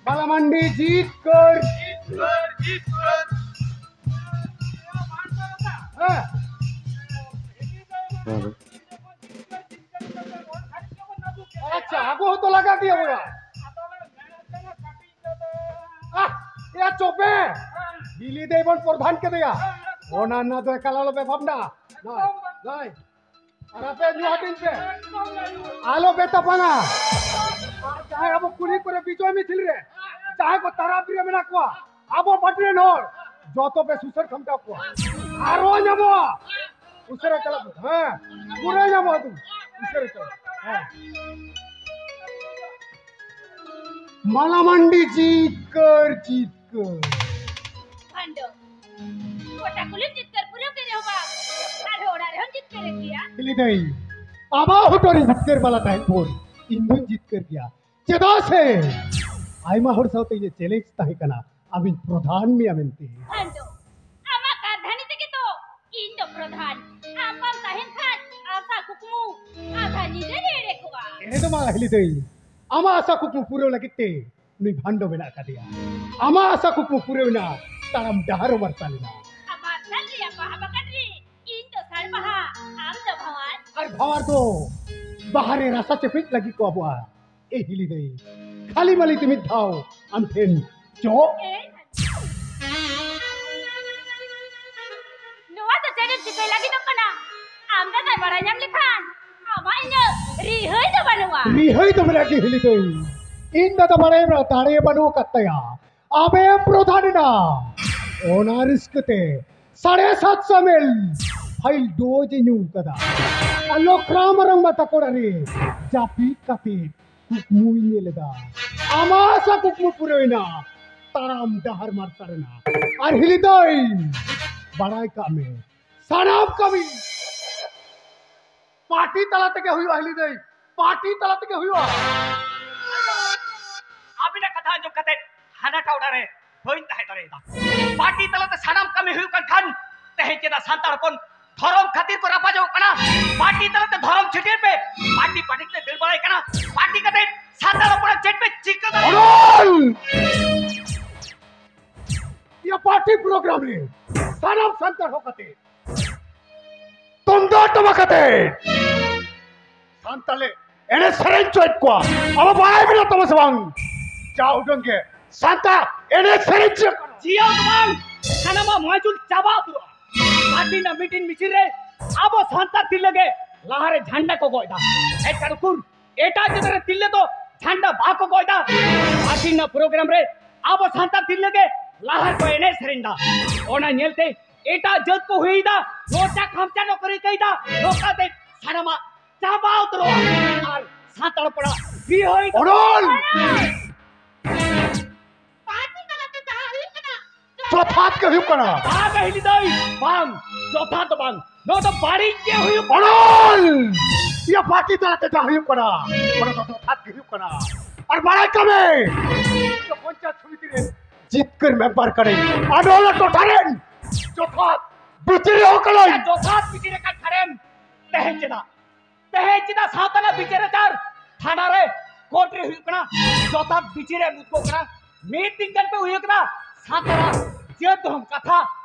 ᱢᱟᱞᱟ ᱢᱟᱱᱰᱤ ᱡᱤᱛᱠᱟᱹᱨ᱾ ᱦᱮᱸ᱾ ᱟᱪᱪᱷᱟ, ᱟᱵᱚ ᱦᱚᱸᱛᱚ ᱞᱟᱜᱟᱜ ᱜᱮᱭᱟ ᱵᱚᱭᱦᱟ᱾ ᱟᱦ, ᱮᱭᱟ ᱪᱚᱯᱮ! ᱵᱤᱞᱤ ᱫᱮ ᱵᱚᱱ ᱯᱨᱚᱫᱷᱟᱱ ᱠᱮᱫᱮᱭᱟ᱾ ᱚᱱᱟ ᱨᱮᱱᱟᱜ ᱫᱚ ᱮᱠᱟᱞ ᱟᱞᱚ ᱯᱮ ᱵᱷᱟᱵᱽᱱᱟ᱾ ᱱᱚᱭ, ᱱᱚᱭ᱾ ᱟᱨ ᱟᱯᱮ ᱧᱩ ᱦᱟᱹᱴᱤᱧ ᱯᱮ᱾ ᱟᱞᱚ ᱯᱮ ᱛᱟᱯᱟᱝᱟ᱾ ᱟᱨ ᱡᱟᱦᱟᱸᱭ ᱟᱵᱚ ᱠᱩᱞᱦᱤ ᱠᱚᱨᱮ ᱵᱤᱡᱚᱭ ᱢᱤᱪᱷᱤᱞ ᱨᱮ ᱡᱟᱦᱟᱸᱭ ᱠᱚ ᱛᱟᱲᱟᱢ ᱨᱮ ᱢᱮᱱᱟᱜ ᱠᱚᱣᱟ, ᱟᱵᱚ ᱯᱟᱹᱴᱤ ᱨᱮᱱ ᱦᱚᱲ ᱡᱚᱛᱚ ᱯᱮ ᱥᱩᱥᱟᱹᱨ ᱥᱟᱢᱴᱟᱣ ᱠᱚᱣᱟ᱾ ᱟᱨᱚ ᱧᱟᱢᱚᱜᱼᱟ᱾ ᱩᱥᱟᱹᱨᱟ ᱪᱟᱞᱟᱜ ᱢᱮ᱾ ᱦᱮᱸ, ᱯᱩᱨᱟᱹ ᱧᱟᱢᱚᱜᱼᱟ ᱛᱚ᱾ ᱩᱥᱟᱹᱨᱟ ᱪᱟᱞᱟᱜ ᱢᱮ᱾ ᱦᱮᱸ᱾ ᱢᱟᱞᱟ ᱢᱟᱱᱰᱤ ᱡᱤᱛᱠᱟᱹᱨ, ᱡᱤᱛᱠᱟᱹᱨ᱾ ᱵᱷᱟᱱᱰᱚ, ᱜᱚᱴᱟ ᱠᱩᱞᱦᱤᱢ ᱡᱤᱛᱠᱟᱹᱨ ᱯᱩᱨᱟᱹᱣ ᱠᱮᱫ ᱨᱮᱦᱚᱸ ᱵᱟᱝ, ᱟᱨᱦᱚᱸ ᱚᱲᱟᱜ ᱨᱮᱦᱚᱸᱢ ᱡᱤᱛᱠᱟᱹᱨᱮᱫ ᱜᱮᱭᱟ᱾ ᱦᱤᱞᱤ ᱫᱟᱹᱭ, ᱟᱢᱟᱜ ᱦᱚᱴᱚᱜ ᱨᱮ ᱡᱤᱛᱠᱟᱹᱨ ᱢᱟᱞᱟ ᱛᱟᱦᱮᱸ ᱵᱷᱳᱨ ᱤᱧ ᱦᱚᱸᱧ ᱡᱤᱛᱠᱟᱹᱨ ᱜᱮᱭᱟ᱾ ᱪᱮᱫᱟᱜ ᱥᱮ ᱟᱭᱢᱟ ᱦᱚᱲ ᱥᱟᱶᱛᱮ ᱤᱧᱟᱹᱜ ᱪᱮᱞᱮᱧᱡᱽ ᱛᱟᱦᱮᱸ ᱠᱟᱱᱟ, ᱟᱢᱤᱧ ᱯᱨᱚᱫᱷᱟᱱ ᱢᱮᱭᱟ ᱢᱮᱱᱛᱮ᱾ ᱵᱷᱟᱱᱰᱚ, ᱟᱢᱟᱜ ᱠᱟᱨᱫᱷᱟᱹᱱᱤ ᱛᱮᱜᱮ ᱛᱚ ᱤᱧ ᱫᱚ ᱯᱨᱚᱫᱷᱟᱱ᱾ ᱟᱢ ᱵᱟᱢ ᱛᱟᱦᱮᱱ ᱠᱷᱟᱱ ᱟᱥᱟ ᱠᱩᱠᱢᱩ ᱟᱫᱷᱟ ᱧᱤᱫᱟᱹ ᱨᱮ ᱮᱲᱮ ᱠᱚᱜᱼᱟ᱾ ᱮᱲᱮ ᱫᱚ ᱵᱟᱝ ᱦᱤᱞᱤ ᱫᱟᱹᱭ, ᱟᱢᱟᱜ ᱟᱥᱟ ᱠᱩᱠᱢᱩ ᱯᱩᱨᱟᱹᱣ ᱞᱟᱹᱜᱤᱫ ᱛᱮ ᱱᱩᱭ ᱵᱷᱟᱱᱰᱚ ᱢᱮᱱᱟᱜ ᱟᱠᱟᱫᱮᱭᱟ᱾ ᱟᱢᱟᱜ ᱟᱥᱟ ᱠᱩᱠᱢᱩ ᱯᱩᱨᱟᱹᱣ ᱮᱱᱟ, ᱛᱟᱲᱟᱢ ᱰᱟᱦᱟᱨ ᱦᱚᱸ ᱢᱟᱨᱥᱟᱞ ᱮᱱᱟ᱾ ᱟᱢᱟᱜ ᱢᱟᱨᱥᱟᱞ ᱨᱮᱭᱟᱜ ᱵᱟᱦᱟ ᱵᱟᱜᱟᱱ ᱨᱮ ᱤᱧ ᱫᱚ ᱥᱟᱲ ᱵᱟᱦᱟ, ᱟᱢ ᱫᱚ ᱵᱷᱟᱶᱟᱨ᱾ ᱟᱨ ᱵᱷᱟᱶᱟᱨ ᱫᱚ ᱵᱟᱦᱟ ᱨᱮ ᱨᱟᱥᱟ ᱪᱮᱯᱮᱡ ᱞᱟᱹᱜᱤᱫ ᱠᱚ ᱟᱵᱚᱜᱼᱟ᱾ ᱮ ᱦᱤᱞᱤ ᱫᱟᱹᱭ, ᱠᱷᱟᱹᱞᱤ ᱢᱟᱹᱞᱤ ᱛᱮ ᱢᱤᱫ ᱫᱷᱟᱣ ᱟᱢ ᱴᱷᱮᱱ ᱪᱚᱜ᱾ ᱮ, ᱱᱚᱣᱟ ᱫᱚ ᱪᱮᱫ ᱮᱢ ᱪᱤᱠᱟᱹᱭ ᱞᱟᱹᱜᱤᱫᱚᱜ ᱠᱟᱱᱟ? ᱟᱢ ᱫᱟᱫᱟᱭ ᱵᱟᱲᱟᱭ ᱧᱟᱢ ᱞᱮᱠᱷᱟᱱ ᱟᱢᱟᱜ ᱤᱧᱟᱹᱜ ᱨᱤᱦᱟᱹᱭ ᱫᱚ ᱵᱟᱹᱱᱩᱜᱼᱟ᱾ ᱨᱤᱦᱟᱹᱭ ᱫᱚ ᱢᱮᱱᱟᱜ ᱜᱮ ᱦᱤᱞᱤ ᱫᱟᱹᱭ, ᱤᱧ ᱫᱟᱫᱟ ᱵᱟᱲᱟᱭ ᱨᱮᱱᱟᱜ ᱫᱟᱲᱮ ᱵᱟᱹᱱᱩᱜ ᱟᱠᱟᱫ ᱛᱟᱭᱟ᱾ ᱟᱢᱮᱢ ᱯᱨᱚᱫᱷᱟᱱ ᱮᱱᱟ, ᱚᱱᱟ ᱨᱟᱹᱥᱠᱟᱹ ᱛᱮ ᱥᱟᱲᱮ ᱥᱟᱛᱥᱚ ᱮᱢ ᱮᱞ ᱯᱷᱟᱭᱤᱞ ᱰᱳᱡᱽ ᱮ ᱧᱩ ᱠᱟᱫᱟ᱾ ᱟᱨ ᱞᱚᱠᱷᱨᱟ ᱢᱟᱨᱟᱝ ᱵᱟ ᱛᱟᱠᱚ ᱚᱲᱟᱜ ᱨᱮ ᱡᱟᱹᱯᱤᱫ ᱠᱟᱛᱮ ᱠᱩᱠᱢᱩᱧ ᱧᱮᱞ ᱮᱫᱟ᱾ ᱟᱢᱟᱥᱟ ᱠᱩᱠᱢᱩ ᱯᱩᱨᱟᱹᱣᱮᱱᱟ, ᱛᱟᱲᱟᱢ ᱰᱟᱦᱟᱨ ᱢᱟᱨᱥᱟᱞ ᱮᱱᱟ᱾ ᱟᱨ ᱦᱤᱞᱤ ᱫᱟᱹᱭ, ᱵᱟᱲᱟᱭ ᱠᱟᱜ ᱢᱮ, ᱥᱟᱱᱟᱢ ᱠᱟᱹᱢᱤ ᱯᱟᱨᱴᱤ ᱛᱟᱞᱟ ᱛᱮᱜᱮ ᱦᱩᱭᱩᱜᱼᱟ᱾ ᱦᱤᱞᱤ ᱫᱟᱹᱭ, ᱯᱟᱨᱴᱤ ᱛᱟᱞᱟ ᱛᱮᱜᱮ ᱦᱩᱭᱩᱜᱼᱟ᱾ ᱟᱹᱵᱤᱱᱟᱜ ᱠᱟᱛᱷᱟ ᱟᱸᱡᱚᱢ ᱠᱟᱛᱮ ᱦᱟᱱᱟᱴᱟᱜ ᱚᱲᱟᱜ ᱨᱮ ᱵᱟᱹᱧ ᱛᱟᱦᱮᱸ ᱫᱟᱲᱮᱭᱟᱫᱟ᱾ ᱯᱟᱨᱴᱤ ᱛᱟᱞᱟᱛᱮ ᱥᱟᱱᱟᱢ ᱠᱟᱹᱢᱤ ᱦᱩᱭᱩᱜ ᱠᱟᱱ ᱠᱷᱟᱱ, ᱛᱮᱦᱮᱧ ᱪᱮᱫᱟᱜ ᱥᱟᱱᱛᱟᱲ ᱦᱚᱯᱚᱱ ᱫᱷᱚᱨᱚᱢ ᱠᱷᱟᱹᱛᱤᱨ ᱠᱚ ᱨᱟᱯᱟᱡᱚᱜ ᱠᱟᱱᱟ? ᱯᱟᱨᱴᱤ ᱛᱟᱞᱟᱛᱮ ᱫᱷᱚᱨᱚᱢ ᱪᱷᱟᱹᱴᱭᱟᱹᱨ ᱯᱮ, ᱯᱟᱨᱴᱤ ᱯᱟᱨᱴᱤ ᱛᱮ ᱫᱟᱹᱲ ᱵᱟᱲᱟᱭ ᱠᱟᱱᱟ᱾ ᱯᱟᱨᱴᱤ ᱠᱟᱛᱮ ᱥᱟᱱᱛᱟᱲ ᱦᱚᱯᱚᱱᱟᱜ ᱪᱮᱫ ᱯᱮ ᱪᱤᱠᱟᱹ ᱫᱟᱲᱮᱭᱟᱜᱼᱟ? ᱚᱱᱚᱞ! ᱤᱭᱟᱹ ᱯᱟᱨᱴᱤ ᱯᱨᱳᱜᱨᱟᱢ ᱨᱮ ᱥᱟᱱᱟᱢ ᱥᱟᱱᱛᱟᱲ ᱦᱚᱸ ᱠᱟᱛᱮ ᱛᱩᱢᱫᱟᱜ ᱴᱟᱢᱟᱠ ᱟᱛᱮ ᱥᱟᱱᱛᱟᱲ ᱞᱮ ᱮᱱᱮᱡ ᱥᱮᱨᱮᱧ ᱦᱚᱪᱚᱭᱮᱫ ᱠᱚᱣᱟ᱾ ᱟᱵᱚ ᱵᱟᱲᱟᱭ ᱢᱮᱱᱟᱜ ᱛᱟᱵᱚ ᱥᱮ ᱵᱟᱝ? ᱡᱟ ᱩᱰᱟᱹᱝ ᱜᱮ ᱥᱟᱱᱛᱟᱲ ᱮᱱᱮᱡ ᱥᱮᱨᱮᱧ ᱪᱮᱫ ᱠᱟᱱᱟ᱾ ᱡᱤᱭᱚᱱ ᱫᱚ ᱵᱟᱝ, ᱥᱟᱱᱟᱢᱟᱜ ᱢᱟᱹᱡᱩᱞ ᱪᱟᱵᱟ ᱩᱛᱟᱹᱨᱚᱜᱼᱟ᱾ ᱯᱟᱨᱴᱤ ᱨᱮᱱᱟᱜ ᱢᱤᱴᱤᱝ ᱢᱤᱪᱷᱤᱞ ᱨᱮ ᱟᱵᱚ ᱥᱟᱱᱛᱟᱲ ᱛᱤᱨᱞᱟᱹ ᱜᱮ ᱞᱟᱦᱟᱨᱮ ᱡᱷᱟᱱᱰᱟ ᱠᱚ ᱜᱚᱜ ᱮᱫᱟ᱾ ᱦᱮᱡ ᱠᱟᱱ ᱩᱠᱩᱨ ᱮᱴᱟᱜ ᱡᱟᱹᱛ ᱨᱮ ᱛᱤᱨᱞᱟᱹ ᱫᱚ ᱡᱷᱟᱱᱰᱟ ᱵᱟᱠᱚ ᱜᱚᱜ ᱮᱫᱟ᱾ ᱯᱟᱨᱴᱤ ᱨᱮᱱᱟᱜ ᱯᱨᱳᱜᱨᱟᱢ ᱨᱮ ᱟᱵᱚ ᱥᱟᱱᱛᱟᱲ ᱛᱤᱨᱞᱟᱹ ᱜᱮ ᱞᱟᱦᱟ ᱨᱮᱠᱚ ᱮᱱᱮᱡ ᱥᱮᱨᱮᱧ ᱮᱫᱟ᱾ ᱚᱱᱟ ᱧᱮᱞᱛᱮ ᱮᱴᱟᱜ ᱡᱟᱹᱛ ᱠᱚ ᱦᱩᱭᱮᱫᱟ, ᱞᱚᱪᱟ ᱠᱷᱟᱢᱪᱟ ᱱᱚᱠᱨᱤ ᱠᱟᱹᱭᱫᱟ, ᱱᱚᱝᱠᱟᱛᱮ ᱥᱟᱱᱟᱢᱟᱜ ᱪᱟᱵᱟ ᱩᱛᱟᱹᱨᱚᱜᱼᱟ᱾ ᱟᱨ ᱥᱟᱱᱛᱟᱲ ᱯᱟᱲᱟ ᱵᱤᱦᱚᱭ ᱚᱰᱚᱞ! ᱯᱟᱨᱴᱤ ᱛᱟᱞᱟᱛᱮ ᱡᱟᱦᱟᱸ ᱦᱩᱭᱩᱜ ᱠᱟᱱᱟ, ᱡᱚᱛᱷᱟᱛ ᱜᱮ ᱦᱩᱭᱩᱜ ᱠᱟᱱᱟ᱾ ᱵᱟᱝ ᱦᱤᱞᱤ ᱫᱟᱹᱭ, ᱵᱟᱝ, ᱡᱚᱛᱷᱟᱛ ᱫᱚ ᱵᱟᱝ, ᱱᱚᱣᱟ ᱫᱚ ᱵᱟᱹᱲᱤᱡ ᱜᱮ ᱦᱩᱭᱩᱜ ᱠᱟᱱᱟ᱾ ᱚᱰᱚᱞ! ᱤᱭᱟᱹ ᱯᱟᱨᱴᱤ ᱛᱟᱞᱟᱛᱮ ᱡᱟᱦᱟᱸ ᱦᱩᱭᱩᱜ ᱠᱟᱱᱟ, ᱚᱱᱟ ᱫᱚ ᱡᱚᱛᱷᱟᱛ ᱜᱮ ᱦᱩᱭᱩᱜ ᱠᱟᱱᱟ᱾ ᱟᱨ ᱵᱟᱲᱟᱭ ᱠᱟᱜ ᱢᱮ, ᱤᱧ ᱫᱚ ᱯᱚᱧᱪᱟᱭᱮᱛ ᱥᱚᱢᱤᱛᱤ ᱨᱮ ᱡᱤᱛᱠᱟᱹᱨ ᱢᱮᱢᱵᱟᱨ ᱠᱟᱹᱱᱟᱹᱧ᱾ ᱟᱨ ᱱᱚᱣᱟ ᱴᱚᱴᱷᱟ ᱨᱮᱱ ᱡᱚᱛᱷᱟᱛ ᱵᱤᱪᱟᱹᱨᱤᱭᱟᱹ ᱦᱚᱸ ᱠᱟᱹᱱᱟᱹᱧ᱾ ᱡᱚᱛᱷᱟᱛ ᱵᱤᱪᱟᱹᱨᱤᱭᱟᱹ ᱠᱟᱱ ᱠᱷᱟᱱᱮᱢ, ᱛᱮᱦᱮᱧ ᱪᱮᱫᱟᱜ, ᱛᱮᱦᱮᱧ ᱪᱮᱫᱟᱜ ᱥᱟᱶᱛᱟ ᱨᱮᱱᱟᱜ ᱵᱤᱪᱟᱹᱨ ᱟᱪᱟᱨ ᱛᱷᱟᱱᱟ ᱨᱮ, ᱠᱳᱨᱴ ᱨᱮ ᱦᱩᱭᱩᱜ ᱠᱟᱱᱟ? ᱡᱚᱛᱷᱟᱛ ᱵᱤᱪᱟᱹᱨ ᱮᱢ ᱩᱫᱩᱜᱚᱜ ᱠᱟᱱᱟ᱾ ᱢᱤᱫ ᱫᱤᱱ ᱜᱟᱱ ᱯᱮ ᱩᱭᱦᱟᱹᱨ ᱠᱮᱫᱟ ᱥᱟᱱᱛᱟᱲᱟᱜ ᱡᱟᱹᱛ ᱫᱷᱚᱨᱚᱢ ᱠᱟᱛᱷᱟ?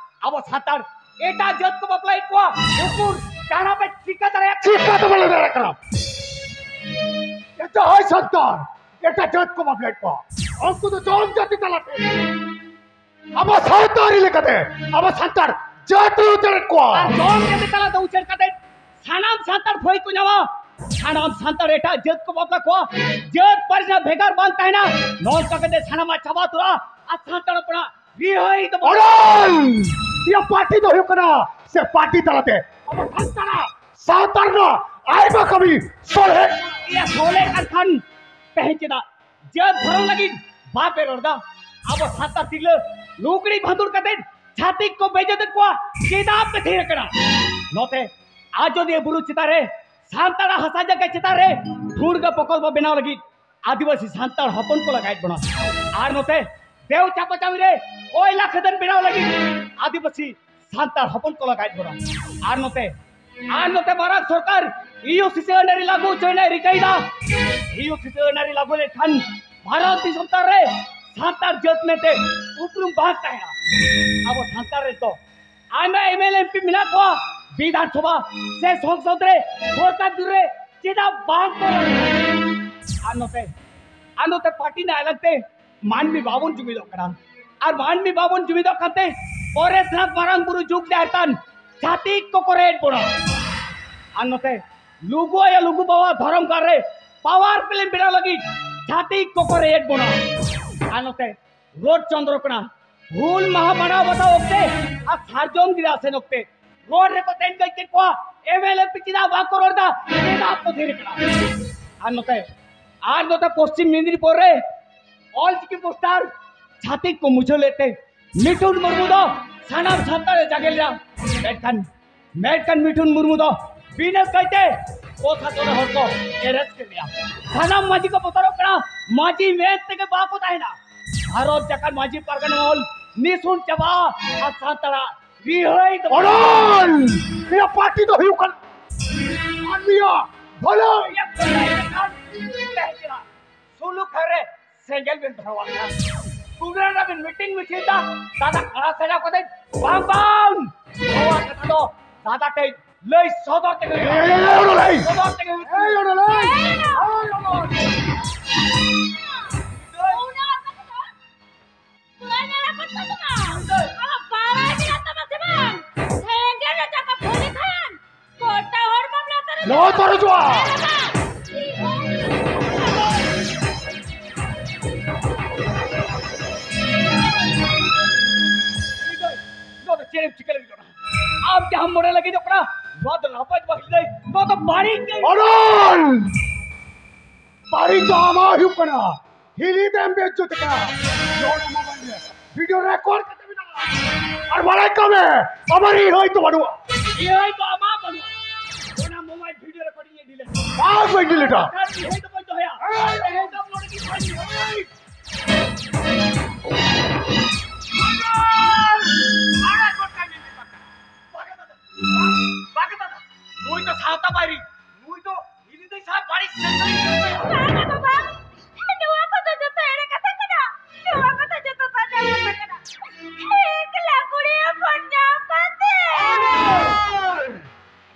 ᱟᱵᱚ ᱥᱟᱱᱛᱟᱲ ᱮᱴᱟᱜ ᱡᱟᱹᱛ ᱠᱚ ᱵᱟᱯᱞᱟᱭᱮᱫ ᱠᱚᱣᱟ, ᱩᱠᱩᱨ ᱡᱟᱦᱟᱱᱟᱜ ᱯᱮ ᱪᱤᱠᱟᱹ ᱫᱟᱲᱮᱭᱟᱜ ᱠᱟᱱᱟ? ᱪᱤᱠᱟᱹ ᱛᱮ ᱵᱟᱞᱮ ᱫᱟᱲᱮᱭᱟᱜ ᱠᱟᱱᱟ? ᱡᱟᱦᱟᱸᱭ ᱥᱟᱱᱛᱟᱲ ᱮᱴᱟᱜ ᱡᱟᱹᱛ ᱠᱚ ᱵᱟᱯᱞᱟᱭᱮᱫ ᱠᱚᱣᱟ, ᱩᱱᱠᱩ ᱫᱚ ᱡᱚᱢ ᱡᱟᱹᱛᱤ ᱛᱟᱞᱟᱛᱮ ᱟᱵᱚ ᱥᱟᱶᱛᱟ ᱟᱹᱨᱤ ᱞᱮᱠᱟᱛᱮ ᱟᱵᱚ ᱥᱟᱱᱛᱟᱲ ᱡᱟᱹᱛ ᱨᱮ ᱩᱪᱟᱹᱲᱮᱫ ᱠᱚᱣᱟ᱾ ᱟᱨ ᱡᱚᱢ ᱡᱟᱹᱛᱤ ᱛᱟᱞᱟᱛᱮ ᱩᱪᱟᱹᱲ ᱠᱟᱛᱮ ᱥᱟᱱᱟᱢ ᱥᱟᱱᱛᱟᱲ ᱵᱷᱟᱹᱭ ᱠᱚ ᱧᱟᱢᱟ᱾ ᱥᱟᱱᱟᱢ ᱥᱟᱱᱛᱟᱲ ᱮᱴᱟᱜ ᱡᱟᱹᱛ ᱠᱚ ᱵᱟᱯᱞᱟ ᱠᱚᱣᱟ᱾ ᱡᱟᱹᱛ ᱯᱟᱹᱨᱤᱥ ᱨᱮᱱᱟᱜ ᱵᱷᱮᱜᱟᱨ ᱵᱟᱝ ᱛᱟᱦᱮᱱᱟ᱾ ᱱᱚᱝᱠᱟ ᱠᱟᱛᱮ ᱥᱟᱱᱟᱢᱟᱜ ᱪᱟᱵᱟ ᱩᱛᱟᱹᱨᱚᱜᱼᱟ᱾ ᱟᱨ ᱥᱟᱱᱛᱟᱲ ᱦᱚᱯᱚᱱᱟᱜ ᱨᱤᱦᱟᱹᱭ ᱫᱚ ᱵᱟᱝ᱾ ᱚᱰᱚᱞ! ᱤᱭᱟᱹ ᱯᱟᱨᱴᱤ ᱫᱚ ᱦᱩᱭᱩᱜ ᱠᱟᱱᱟ ᱥᱮ ᱯᱟᱨᱴᱤ ᱛᱟᱞᱟᱛᱮ ᱟᱵᱚ ᱥᱟᱱᱛᱟᱲᱟᱜ ᱥᱟᱶᱛᱟ ᱨᱮᱱᱟᱜ ᱟᱭᱢᱟ ᱠᱟᱹᱢᱤ ᱥᱚᱞᱦᱮ᱾ ᱤᱭᱟᱹ ᱥᱚᱞᱦᱮ ᱠᱟᱱ ᱠᱷᱟᱱ ᱛᱮᱦᱮᱧ ᱪᱮᱫᱟᱜ ᱡᱟᱹᱛ ᱫᱷᱚᱨᱚᱢ ᱞᱟᱹᱜᱤᱫ ᱵᱟᱯᱮ ᱨᱚᱲ ᱫᱟ? ᱟᱵᱚ ᱥᱟᱱᱛᱟᱲ ᱛᱤᱨᱞᱟᱹ ᱞᱩᱜᱽᱲᱤ ᱵᱷᱟᱸᱫᱩᱲ ᱠᱟᱛᱮ ᱪᱷᱟᱹᱛᱤᱠ ᱠᱚ ᱵᱮᱡᱮᱛᱮᱫ ᱠᱚᱣᱟ, ᱪᱮᱫᱟᱜ ᱯᱮ ᱛᱷᱤᱨ ᱟᱠᱟᱱᱟ? ᱱᱚᱛᱮ ᱟᱡᱚᱫᱤᱭᱟᱹ ᱵᱩᱨᱩ ᱪᱮᱛᱟᱱ ᱨᱮ ᱥᱟᱱᱛᱟᱲᱟᱜ ᱦᱟᱥᱟ ᱡᱟᱭᱜᱟ ᱪᱮᱛᱟᱱ ᱨᱮ ᱴᱷᱩᱲᱜᱟᱹ ᱯᱨᱚᱠᱚᱞᱯᱚ ᱵᱮᱱᱟᱣ ᱞᱟᱹᱜᱤᱫ ᱟᱹᱫᱤᱵᱟᱹᱥᱤ ᱥᱟᱱᱛᱟᱲ ᱦᱚᱯᱚᱱ ᱠᱚ ᱞᱟᱜᱟᱭᱮᱫ ᱵᱚᱱᱟ᱾ ᱟᱨ ᱱᱚᱛᱮ ᱫᱮᱣ ᱪᱟᱯᱟ ᱪᱟᱣᱤ ᱨᱮ ᱠᱚᱭᱞᱟ ᱠᱷᱟᱫᱟᱱ ᱵᱮᱱᱟᱣ ᱞᱟᱹᱜᱤᱫ ᱟᱹᱫᱤᱵᱟᱹᱥᱤ ᱥᱟᱱᱛᱟᱲ ᱦᱚᱯᱚᱱ ᱠᱚ ᱞᱟᱜᱟᱭᱮᱫ ᱵᱚᱱᱟ᱾ ᱟᱨ ᱱᱚᱛᱮ, ᱟᱨ ᱱᱚᱛᱮ ᱢᱟᱨᱟᱝ ᱥᱚᱨᱠᱟᱨ ᱤᱭᱩ ᱥᱤᱥᱤ ᱟᱹᱱᱟᱹᱨᱤ ᱞᱟᱹᱜᱩ ᱦᱚᱪᱚᱭ ᱨᱮᱱᱟᱜ ᱨᱤᱠᱟᱹᱭᱮᱫᱟ᱾ ᱤᱭᱩ ᱥᱤᱥᱤ ᱟᱹᱱᱟᱹᱨᱤ ᱞᱟᱹᱜᱩ ᱞᱮᱱᱠᱷᱟᱱ ᱵᱷᱟᱨᱚᱛ ᱫᱤᱥᱚᱢ ᱛᱟᱞ ᱨᱮ ᱥᱟᱱᱛᱟᱲ ᱡᱟᱹᱛ ᱢᱮᱱᱛᱮ ᱩᱯᱨᱩᱢ ᱵᱟᱝ ᱛᱟᱦᱮᱱᱟ᱾ ᱟᱵᱚ ᱥᱟᱱᱛᱟᱲ ᱨᱮ ᱫᱚ ᱟᱭᱢᱟ M L A M P ᱢᱮᱱᱟᱜ ᱠᱚᱣᱟ, ᱵᱤᱫᱷᱟᱱ ᱥᱚᱵᱷᱟ ᱥᱮ ᱥᱚᱝᱥᱚᱫ ᱨᱮ ᱥᱚᱨᱠᱟᱨ ᱫᱩᱨ ᱨᱮ ᱪᱮᱫᱟᱜ ᱵᱟᱝ ᱠᱚ ᱨᱚᱲ? ᱟᱨ ᱱᱚᱛᱮ, ᱟᱨ ᱱᱚᱛᱮ ᱯᱟᱨᱴᱤ ᱨᱮᱱᱟᱜ ᱮᱞᱟᱝ ᱛᱮ ᱢᱟᱹᱱᱢᱤ ᱵᱟᱵᱚᱱ ᱡᱩᱢᱤᱫᱚᱜ ᱠᱟᱱᱟ᱾ ᱟᱨ ᱢᱟᱹᱱᱢᱤ ᱵᱟᱵᱚᱱ ᱡᱩᱢᱤᱫᱚᱜ ᱠᱟᱱᱛᱮ ᱯᱚᱨᱮᱥᱱᱟᱛᱷ ᱢᱟᱨᱟᱝ ᱵᱩᱨᱩ ᱡᱩᱜᱽ ᱡᱟᱦᱮᱨ ᱛᱷᱟᱱ ᱪᱷᱟᱹᱛᱤᱠ ᱠᱚᱠᱚ ᱨᱮᱡ ᱵᱚᱱᱟ᱾ ᱟᱨ ᱱᱚᱛᱮ ᱞᱩᱜᱩ ᱟᱭᱳ ᱞᱩᱜᱩ ᱵᱟᱵᱟ ᱫᱷᱚᱨᱚᱢ ᱜᱟᱲ ᱨᱮ ᱯᱟᱣᱟᱨ ᱯᱞᱮᱱᱴ ᱵᱮᱱᱟᱣ ᱞᱟᱹᱜᱤᱫ ᱪᱷᱟᱹᱛᱤᱠ ᱠᱚᱠᱚ ᱨᱮᱡ ᱵᱚᱱᱟ᱾ ᱟᱨ ᱱᱚᱛᱮ ᱨᱳᱰ ᱪᱚᱱᱫᱨᱚᱠᱚᱱᱟ ᱦᱩᱞ ᱢᱟᱦᱟ ᱢᱟᱱᱟᱣ ᱵᱟᱛᱟᱣ ᱚᱠᱛᱮ ᱟᱨ ᱥᱟᱨᱡᱚᱢ ᱜᱤᱨᱟᱹ ᱟᱥᱮᱱ ᱚᱠᱛᱮ ᱨᱳᱰ ᱨᱮᱠᱚ ᱛᱮᱧ ᱜᱚᱡ ᱠᱮᱫ ᱠᱚᱣᱟ᱾ M L A M P ᱪᱮᱫᱟᱜ ᱵᱟᱠᱚ ᱨᱚᱲ ᱮᱫᱟ? ᱪᱮᱫᱟᱜ ᱠᱚ ᱛᱷᱤᱨ ᱠᱟᱱᱟ? ᱟᱨ ᱱᱚᱛᱮ, ᱟᱨ ᱱᱚᱛᱮ ᱯᱚᱥᱪᱤᱢ ᱢᱮᱫᱽᱱᱤᱯᱩᱨ ᱨᱮ ᱚᱞ ᱪᱤᱠᱤ ᱯᱳᱥᱴᱟᱨ ᱪᱷᱟᱹᱛᱤᱠ ᱠᱚ ᱢᱩᱪᱷᱟᱹᱣ ᱞᱮᱫ ᱛᱮ ᱢᱤᱴᱷᱩᱱ ᱢᱩᱨᱢᱩ ᱫᱚ ᱥᱟᱱᱟᱢ ᱥᱟᱱᱛᱟᱲ ᱮ ᱡᱟᱜᱮ ᱞᱮᱫᱟ᱾ ᱢᱮᱱᱠᱷᱟᱱ, ᱢᱮᱱᱠᱷᱟᱱ ᱢᱤᱴᱷᱩᱱ ᱢᱩᱨᱢᱩ ᱫᱚ ᱵᱤᱱᱟᱹ ᱠᱟᱹᱭᱛᱮ ᱯᱨᱚᱥᱟᱥᱚᱱ ᱨᱮ ᱦᱚᱲ ᱠᱚ arrest ᱠᱮᱫ ᱞᱮᱭᱟ᱾ ᱥᱟᱱᱟᱢ ᱢᱟᱹᱡᱷᱤ ᱠᱚ ᱵᱚᱛᱚᱨᱚᱜ ᱠᱟᱱᱟ, ᱢᱟᱹᱡᱷᱤ ᱢᱮᱱ ᱛᱮᱜᱮ ᱵᱟᱠᱚ ᱛᱟᱦᱮᱱᱟ᱾ ᱵᱷᱟᱨᱚᱛ ᱡᱟᱠᱟᱛ ᱢᱟᱹᱡᱷᱤ ᱯᱟᱨᱜᱟᱱᱟ ᱢᱚᱦᱚᱞ ᱱᱤᱥᱩᱱ ᱪᱟᱵᱟ ᱟᱨ ᱥᱟᱱᱛᱟᱲᱟᱜ ᱨᱤᱦᱟᱹᱭ ᱫᱚ ᱚᱱᱚᱞ! ᱱᱤᱭᱟᱹ ᱯᱟᱨᱴᱤ ᱫᱚ ᱦᱩᱭᱩᱜ ᱠᱟᱱᱟ ᱢᱟᱹᱱᱢᱤᱭᱟᱜ ᱵᱷᱟᱹᱞᱟᱹᱭ! ᱥᱩᱞᱩᱠ ᱦᱟᱨ ᱨᱮ ᱥᱮᱸᱜᱮᱞ ᱵᱮᱱ ᱫᱷᱚᱨᱟᱣᱟᱜ ᱠᱟᱱᱟ᱾ ᱯᱨᱳᱜᱨᱟᱢ ᱨᱮ ᱵᱮᱱ ᱢᱤᱴᱤᱝ ᱢᱤᱪᱷᱤᱞ ᱫᱟ, ᱫᱟᱫᱟ ᱠᱟᱲᱟ ᱥᱟᱡᱟᱣ ᱠᱟᱛᱮ ᱵᱟᱝ ᱵᱟᱝ! ᱱᱚᱣᱟ ᱠᱟᱛᱷᱟ ᱫᱚ ᱫᱟᱫᱟ ᱴᱷᱮᱱ ᱞᱟᱹᱭ ᱥᱚᱫᱚᱨ ᱛᱮᱜᱮ ᱦᱩᱭᱩᱜᱼᱟ᱾ ᱮᱭ, ᱮᱭ, ᱮᱭ, ᱚᱱᱚᱞ! ᱥᱚᱫᱚᱨ ᱛᱮᱜᱮ ᱦᱩᱭᱩᱜᱼᱟ᱾ ᱮᱭ, ᱚᱱᱚᱞ! ᱮᱭ, ᱚᱱᱚᱞ! ᱚᱱᱟ ᱠᱟᱛᱷᱟ ᱫᱚ ᱵᱟᱹᱧ ᱟᱲᱟᱜ ᱠᱟᱛᱟ ᱛᱟᱢᱟ᱾ ᱟᱢᱟᱜ ᱵᱟᱲᱟᱭ ᱢᱮᱱᱟᱜ ᱛᱟᱢᱟ ᱥᱮ ᱵᱟᱝ? ᱥᱮᱸᱜᱮᱞ ᱨᱮ ᱪᱟᱠᱟ ᱯᱷᱩᱞᱤ ᱠᱷᱟᱱ ᱜᱚᱴᱟ ᱦᱚᱲᱢᱚᱢ ᱞᱟᱛᱟᱨ ᱞᱚᱦᱚᱫ ᱛᱚᱨᱚᱡᱚᱜᱼᱟ᱾ ᱱᱚᱣᱟ ᱫᱚ ᱪᱮᱫ ᱮᱢ ᱪᱤᱠᱟᱹ ᱞᱟᱹᱜᱤᱫᱚᱜ ᱠᱟᱱᱟ? ᱟᱢ ᱡᱟᱦᱟᱸᱢ ᱢᱚᱱᱮ ᱞᱟᱹᱜᱤᱫᱚᱜ ᱠᱟᱱᱟ, ᱱᱚᱣᱟ ᱫᱚ ᱱᱟᱯᱟᱭ ᱫᱚ ᱵᱟᱝ ᱦᱩᱭ ᱫᱟᱲᱮᱭᱟᱜᱼᱟ᱾ ᱱᱚᱣᱟ ᱫᱚ ᱵᱟᱹᱲᱤᱡ ᱜᱮ᱾ ᱚᱰᱚᱞ! ᱵᱟᱹᱲᱤᱡ ᱫᱚ ᱟᱢᱟᱜ ᱦᱩᱭᱩᱜ ᱠᱟᱱᱟ᱾ ᱦᱤᱞᱤ ᱫᱮᱢ ᱵᱮᱡᱡᱚᱛ ᱠᱟᱱᱟ᱾ ᱱᱚᱣᱟ ᱢᱳᱵᱟᱭᱤᱞ ᱨᱮ ᱵᱷᱤᱰᱤᱭᱳ ᱨᱮᱠᱚᱨᱰ ᱠᱟᱛᱮ ᱢᱮᱱᱟᱜᱼᱟ᱾ ᱟᱨ ᱵᱟᱲᱟᱭ ᱠᱟᱜ ᱢᱮ, ᱟᱢᱟᱜ ᱤᱭᱟᱹ ᱦᱚᱭᱛᱳ ᱵᱟᱹᱱᱩᱜᱼᱟ᱾ ᱤᱭᱟᱹ ᱦᱚᱭᱛᱳ ᱟᱢᱟᱜ ᱵᱟᱹᱱᱩᱜᱼᱟ᱾ ᱚᱱᱟ ᱢᱳᱵᱟᱭᱤᱞ ᱵᱷᱤᱰᱤᱭᱳ ᱨᱮᱠᱚᱨᱰᱤᱝ ᱮ ᱰᱤᱞᱤᱴ᱾ ᱵᱟᱝ ᱵᱟᱹᱧ ᱰᱤᱞᱤᱴᱟ᱾ ᱟᱨ ᱤᱭᱟᱹ ᱦᱚᱭᱛᱳ ᱵᱟᱹᱧ ᱫᱚᱦᱚᱭᱟ᱾ ᱤᱭᱟᱹ ᱦᱚᱭᱛᱳ ᱟᱯᱞᱳᱰ ᱜᱮ ᱵᱟᱹᱧ ᱫᱚᱦᱚᱭᱟ᱾ ᱟᱲᱟᱜ ᱜᱚᱫ ᱠᱟᱜ ᱢᱮ, ᱵᱟᱜᱮ ᱫᱟᱫᱟ᱾ ᱵᱟᱜᱮ ᱫᱟᱫᱟ᱾ ᱱᱩᱭ ᱫᱚ ᱥᱟᱶᱛᱟ ᱵᱟᱹᱭᱨᱤ᱾ ᱱᱩᱭ ᱫᱚ ᱦᱤᱞᱤ ᱫᱟᱹᱭ ᱥᱟᱶ ᱵᱟᱹᱲᱤᱡ ᱥᱟᱹᱜᱟᱹᱭ ᱦᱩᱭᱩᱜ ᱛᱟᱭᱟ᱾ ᱵᱟᱝᱟ ᱵᱟᱵᱟ, ᱱᱚᱣᱟ ᱠᱚᱫᱚ ᱡᱚᱛᱚ ᱮᱲᱮ ᱠᱟᱛᱷᱟ ᱠᱟᱱᱟ᱾ ᱱᱚᱣᱟ ᱠᱚᱫᱚ ᱡᱚᱛᱚ ᱥᱟᱡᱟᱣ ᱠᱟᱛᱷᱟ ᱠᱟᱱᱟ᱾ ᱮᱠᱞᱟ ᱠᱩᱲᱤ ᱦᱚᱯᱚᱱ ᱧᱟᱢ ᱠᱟᱛᱮ᱾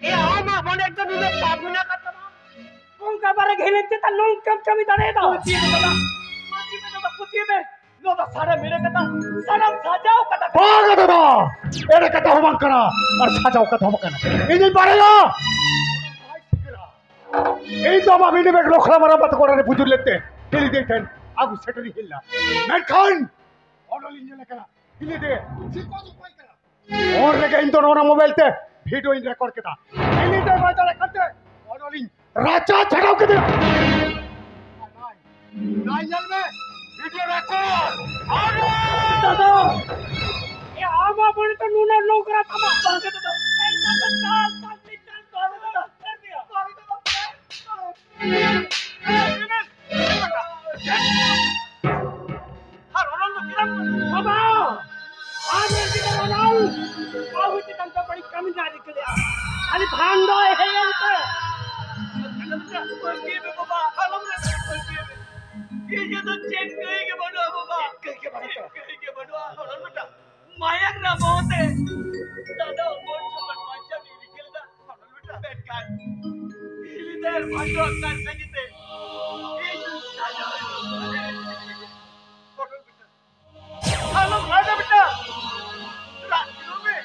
ᱮ ᱟᱢ ᱟᱵᱚᱱ ᱮᱠᱫᱚᱢ ᱱᱩᱱᱟᱹᱜ ᱯᱟᱯ ᱢᱮᱱᱟᱜ ᱠᱟᱫ ᱛᱟᱢᱟ? ᱚᱱᱠᱟ ᱵᱟᱨᱮ ᱜᱷᱮᱞᱮᱱ ᱪᱮᱛᱟᱱ ᱱᱚᱝᱠᱟᱢ ᱠᱟᱹᱢᱤ ᱫᱟᱲᱮᱭᱟᱫᱟ? ᱯᱟᱹᱛᱭᱟᱹᱣ ᱢᱮ ᱫᱟᱫᱟ, ᱯᱟᱹᱛᱭᱟᱹᱣ ᱢᱮ ᱫᱟᱫᱟ, ᱯᱟᱹᱛᱭᱟᱹᱣ ᱢᱮ᱾ ᱱᱚᱣᱟ ᱫᱚ ᱥᱟᱱᱟᱢ ᱮᱲᱮ ᱠᱟᱛᱷᱟ, ᱥᱟᱱᱟᱢ ᱥᱟᱡᱟᱣ ᱠᱟᱛᱷᱟ᱾ ᱵᱟᱝᱟ ᱫᱟᱫᱟ, ᱮᱲᱮ ᱠᱟᱛᱷᱟ ᱦᱚᱸ ᱵᱟᱝ ᱠᱟᱱᱟ ᱟᱨ ᱥᱟᱡᱟᱣ ᱠᱟᱛᱷᱟ ᱦᱚᱸ ᱵᱟᱝ ᱠᱟᱱᱟ᱾ ᱤᱧᱤᱧ ᱵᱟᱲᱟᱭᱟ᱾ ᱤᱧ ᱫᱚ ᱟᱢᱟᱜ ᱢᱤᱱᱤ ᱵᱮᱜᱽ ᱞᱚᱠᱷᱨᱟ ᱢᱟᱨᱟ ᱵᱟᱛ ᱠᱚᱲᱟ ᱨᱮ ᱵᱩᱡᱩᱨ ᱞᱮᱫ ᱛᱮ ᱦᱤᱞᱤ ᱫᱟᱹᱭ ᱴᱷᱮᱱ ᱟᱹᱜᱩ ᱥᱮᱴᱮᱨᱤᱧ ᱦᱮᱡ ᱞᱮᱱᱟ᱾ ᱢᱮᱱᱠᱷᱟᱱ ᱚᱰᱚᱞᱤᱧ ᱧᱮᱞᱮ ᱠᱟᱱᱟ, ᱦᱤᱞᱤ ᱫᱟᱹᱭ ᱪᱮᱫ ᱠᱚ ᱪᱤᱠᱟᱹᱭ ᱠᱟᱱᱟ? ᱩᱱ ᱨᱮᱜᱮ ᱤᱧ ᱫᱚ ᱱᱚᱣᱟ ᱢᱳᱵᱟᱭᱤᱞ ᱛᱮ ᱵᱷᱤᱰᱤᱭᱳᱧ ᱨᱮᱠᱚᱨᱰ ᱠᱮᱫᱟ᱾ ᱦᱤᱞᱤ ᱫᱟᱹᱭ ᱵᱟᱭ ᱫᱟᱲᱮᱭᱟᱜ ᱠᱟᱱᱛᱮ ᱚᱰᱚᱞᱤᱧ ᱨᱟᱪᱟ ᱪᱷᱟᱰᱟᱣ ᱠᱮᱫᱮᱭᱟ᱾ ᱱᱟᱭ, ᱱᱟᱭ ᱧᱮᱞ ᱢᱮ, ᱵᱷᱤᱰᱤᱭᱳ ᱨᱮᱠᱚᱨᱰ᱾ ᱟᱨ ᱫᱟᱫᱟ, ᱮ ᱟᱢᱟᱜ ᱢᱚᱱᱮ ᱛᱮ ᱱᱩᱱᱟᱹᱜ ᱱᱚᱝᱨᱟ ᱛᱟᱢᱟ? ᱵᱟᱝ ᱜᱮ ᱫᱟᱫᱟ, ᱮᱱᱠᱷᱟᱱ ᱫᱚ ᱪᱟᱞ, ᱪᱟᱞ, ᱪᱟᱞ, ᱵᱟᱝ ᱜᱮ ᱫᱟᱫᱟ, ᱵᱟᱝ ᱜᱮ ᱫᱟᱫᱟ᱾ ᱟᱨ ᱚᱱᱚᱞ ᱫᱚ ᱪᱮᱫᱟᱜ ᱠᱚ ᱵᱟᱵᱟ! ᱟᱢ ᱨᱮᱱ ᱜᱤᱫᱟᱹᱨ ᱚᱱᱚᱞ ᱵᱟᱹᱦᱩ ᱪᱮᱛᱟᱱ ᱛᱮ ᱵᱟᱹᱲᱤᱡ ᱠᱟᱹᱢᱤ ᱨᱮᱱᱟᱜ ᱨᱤᱠᱟᱹ ᱞᱮᱫᱼᱟ᱾ ᱠᱷᱟᱹᱞᱤ ᱵᱷᱟᱱᱰᱚ ᱮᱦᱮ ᱮᱱᱛᱮ᱾ ᱟᱞᱚᱢ ᱨᱮ ᱯᱟᱹᱨᱠᱟᱹᱣ ᱢᱮ ᱵᱟᱵᱟ, ᱟᱞᱚᱢ ᱨᱮ ᱯᱟᱹᱨᱠᱟᱹᱣ ᱢᱮ᱾ ᱤᱧᱟᱹᱜ ᱫᱚ ᱪᱮᱫ ᱠᱟᱹᱭ ᱜᱮ ᱵᱟᱹᱱᱩᱜᱼᱟ ᱵᱟᱵᱟ᱾ ᱪᱮᱫ ᱠᱟᱹᱭ ᱜᱮ ᱵᱟᱹᱱᱩᱜᱼᱟ᱾ ᱪᱮᱫ ᱠᱟᱹᱭ ᱜᱮ ᱵᱟᱹᱱᱩᱜᱼᱟ᱾ ᱚᱱᱚᱞ ᱵᱮᱴᱟ, ᱢᱟᱭᱟᱝ ᱨᱮᱱᱟᱜ ᱵᱚᱦᱚᱜ ᱛᱮ ᱫᱟᱫᱟ ᱦᱚᱯᱚᱱ ᱡᱚᱠᱷᱚᱱ ᱵᱟᱧᱪᱟᱣ ᱤᱧ ᱨᱤᱠᱟᱹ ᱞᱮᱫᱟ᱾ ᱢᱮᱱᱠᱷᱟᱱ ᱦᱤᱞᱤ ᱫᱟᱹᱭ ᱵᱷᱟᱜᱽᱭᱚ ᱟᱠᱟᱱ ᱥᱟᱹᱜᱤᱛᱮ ᱤᱧ ᱥᱟᱡᱟᱣ ᱮᱱᱟ᱾ ᱟᱞᱚᱢ ᱨᱟᱜᱟ ᱵᱮᱴᱟ, ᱨᱟᱜ ᱛᱷᱤᱨᱚᱜ ᱢᱮ᱾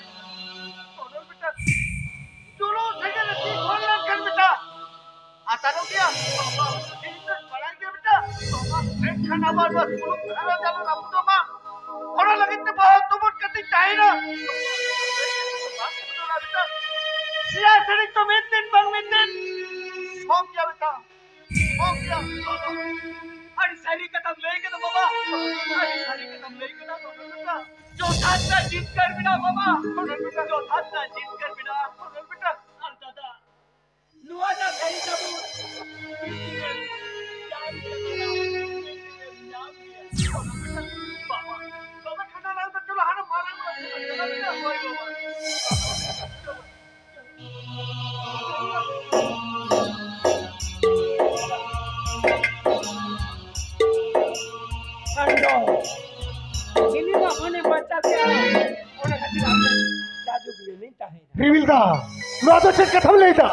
ᱥᱚᱫᱚᱨ ᱵᱮᱴᱟ, ᱪᱚᱞᱚ ᱥᱮᱸᱜᱮᱞ ᱨᱮ ᱛᱤ ᱠᱷᱚᱱ ᱞᱮᱱᱠᱷᱟᱱ ᱵᱮᱴᱟ ᱟᱛᱟᱨᱚᱜ ᱜᱮᱭᱟ᱾ ᱤᱧ ᱫᱚᱧ ᱵᱟᱲᱟᱭ ᱜᱮᱭᱟ ᱵᱮᱴᱟ, ᱢᱮᱱᱠᱷᱟᱱ ᱟᱵᱟᱨ ᱱᱚᱣᱟ ᱥᱩᱞᱩᱠ ᱫᱷᱟᱨᱟ ᱡᱟᱞᱮ ᱨᱟᱹᱯᱩᱫᱚᱜ ᱢᱟ᱾ ᱚᱱᱟ ᱞᱟᱹᱜᱤᱫ ᱛᱮ ᱵᱟᱦᱟ ᱛᱩᱢᱩᱫ ᱠᱟᱛᱮᱧ ᱛᱟᱦᱮᱱᱟ᱾ ᱵᱟᱝ ᱵᱩᱡᱷᱟᱹᱣ ᱞᱮᱱᱟ ᱵᱮᱴᱟ᱾ ᱮᱭᱟ ᱥᱟᱹᱨᱤ ᱛᱚ ᱢᱤᱫ ᱫᱤᱱ ᱵᱟᱝ ᱢᱤᱫ ᱫᱤᱱ ᱥᱚᱢ ᱜᱮᱭᱟ ᱵᱮᱴᱟ, ᱥᱚᱢ ᱜᱮᱭᱟ᱾ ᱟᱹᱰᱤ ᱥᱟᱹᱨᱤ ᱠᱟᱛᱷᱟᱢ ᱞᱟᱹᱭ ᱠᱮᱫᱟ ᱵᱟᱵᱟ, ᱟᱹᱰᱤ ᱥᱟᱹᱨᱤ ᱠᱟᱛᱷᱟᱢ ᱞᱟᱹᱭ ᱠᱮᱫᱟ ᱵᱟᱵᱟ ᱵᱮᱴᱟ᱾ ᱡᱚᱛᱷᱟᱛ ᱫᱚ ᱡᱤᱛᱠᱟᱹᱨ ᱢᱮᱱᱟᱜᱼᱟ ᱵᱟᱵᱟ, ᱡᱚᱛᱷᱟᱛ ᱫᱚ ᱡᱤᱛᱠᱟᱹᱨ ᱢᱮᱱᱟᱜᱼᱟ ᱵᱮᱴᱟ᱾ ᱟᱨ ᱫᱟᱫᱟ, ᱱᱚᱣᱟ ᱫᱚ ᱥᱟᱹᱨᱤ ᱛᱟᱵᱚᱱ᱾ ᱵᱟᱵᱟ, ᱛᱚᱵᱮ ᱠᱷᱟᱱ ᱟᱞᱟᱝ ᱫᱚ ᱪᱚᱞᱚ ᱦᱟᱱᱟ ᱢᱟᱨᱟᱝ ᱚᱲᱟᱜ ᱥᱮᱫ ᱵᱚᱱ ᱪᱟᱞᱟᱜ ᱜᱮᱭᱟ᱾ ᱦᱳᱭ ᱵᱟᱵᱟ᱾ ᱠᱷᱟᱱ ᱫᱚ ᱤᱧ ᱫᱚ ᱢᱟᱱᱮ ᱵᱟᱧᱪᱟᱣ ᱠᱮᱫᱼᱟ᱾ ᱚᱱᱟ ᱠᱷᱟᱹᱛᱤᱨ ᱟᱢ ᱴᱷᱮᱱ ᱡᱟᱡᱩᱜᱽ ᱞᱮᱱᱤᱧ ᱛᱟᱦᱮᱸᱭᱮᱱᱟ᱾ ᱨᱤᱢᱤᱞ ᱫᱟ, ᱱᱚᱣᱟ ᱫᱚ ᱪᱮᱫ ᱠᱟᱛᱷᱟᱢ ᱞᱟᱹᱭ ᱫᱟ?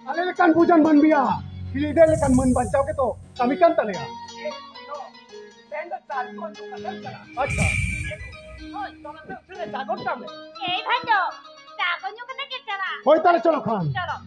ᱟᱞᱮ ᱞᱮᱠᱟᱱ ᱵᱩᱡᱟᱱ ᱢᱟᱹᱱᱢᱤᱭᱟᱜ ᱦᱤᱞᱤ ᱫᱟᱹᱭ ᱞᱮᱠᱟᱱ ᱢᱟᱹᱱ ᱵᱟᱧᱪᱟᱣ ᱜᱮᱛᱚ ᱠᱟᱹᱢᱤ ᱠᱟᱱ ᱛᱟᱞᱮᱭᱟ᱾ ᱛᱮᱦᱮᱧ ᱫᱚ ᱪᱟ ᱠᱚ ᱧᱩ ᱠᱟᱛᱮᱢ ᱪᱟᱞᱟᱜᱼᱟ᱾ ᱟᱪᱪᱷᱟ᱾ ᱦᱳᱭ, ᱛᱚᱵᱮ ᱯᱮ ᱩᱛᱩ ᱨᱮ ᱪᱟ ᱜᱚᱫ ᱠᱟᱜ ᱢᱮ᱾ ᱮᱭ ᱵᱷᱟᱭ ᱫᱚ, ᱪᱟ ᱠᱚ ᱧᱩ ᱠᱟᱛᱮ ᱜᱮ ᱪᱟᱞᱟᱜᱼᱟ᱾ ᱦᱳᱭ, ᱛᱟᱦᱞᱮ ᱪᱚᱞᱚ ᱠᱷᱟᱱ᱾ ᱪᱚᱞᱚ᱾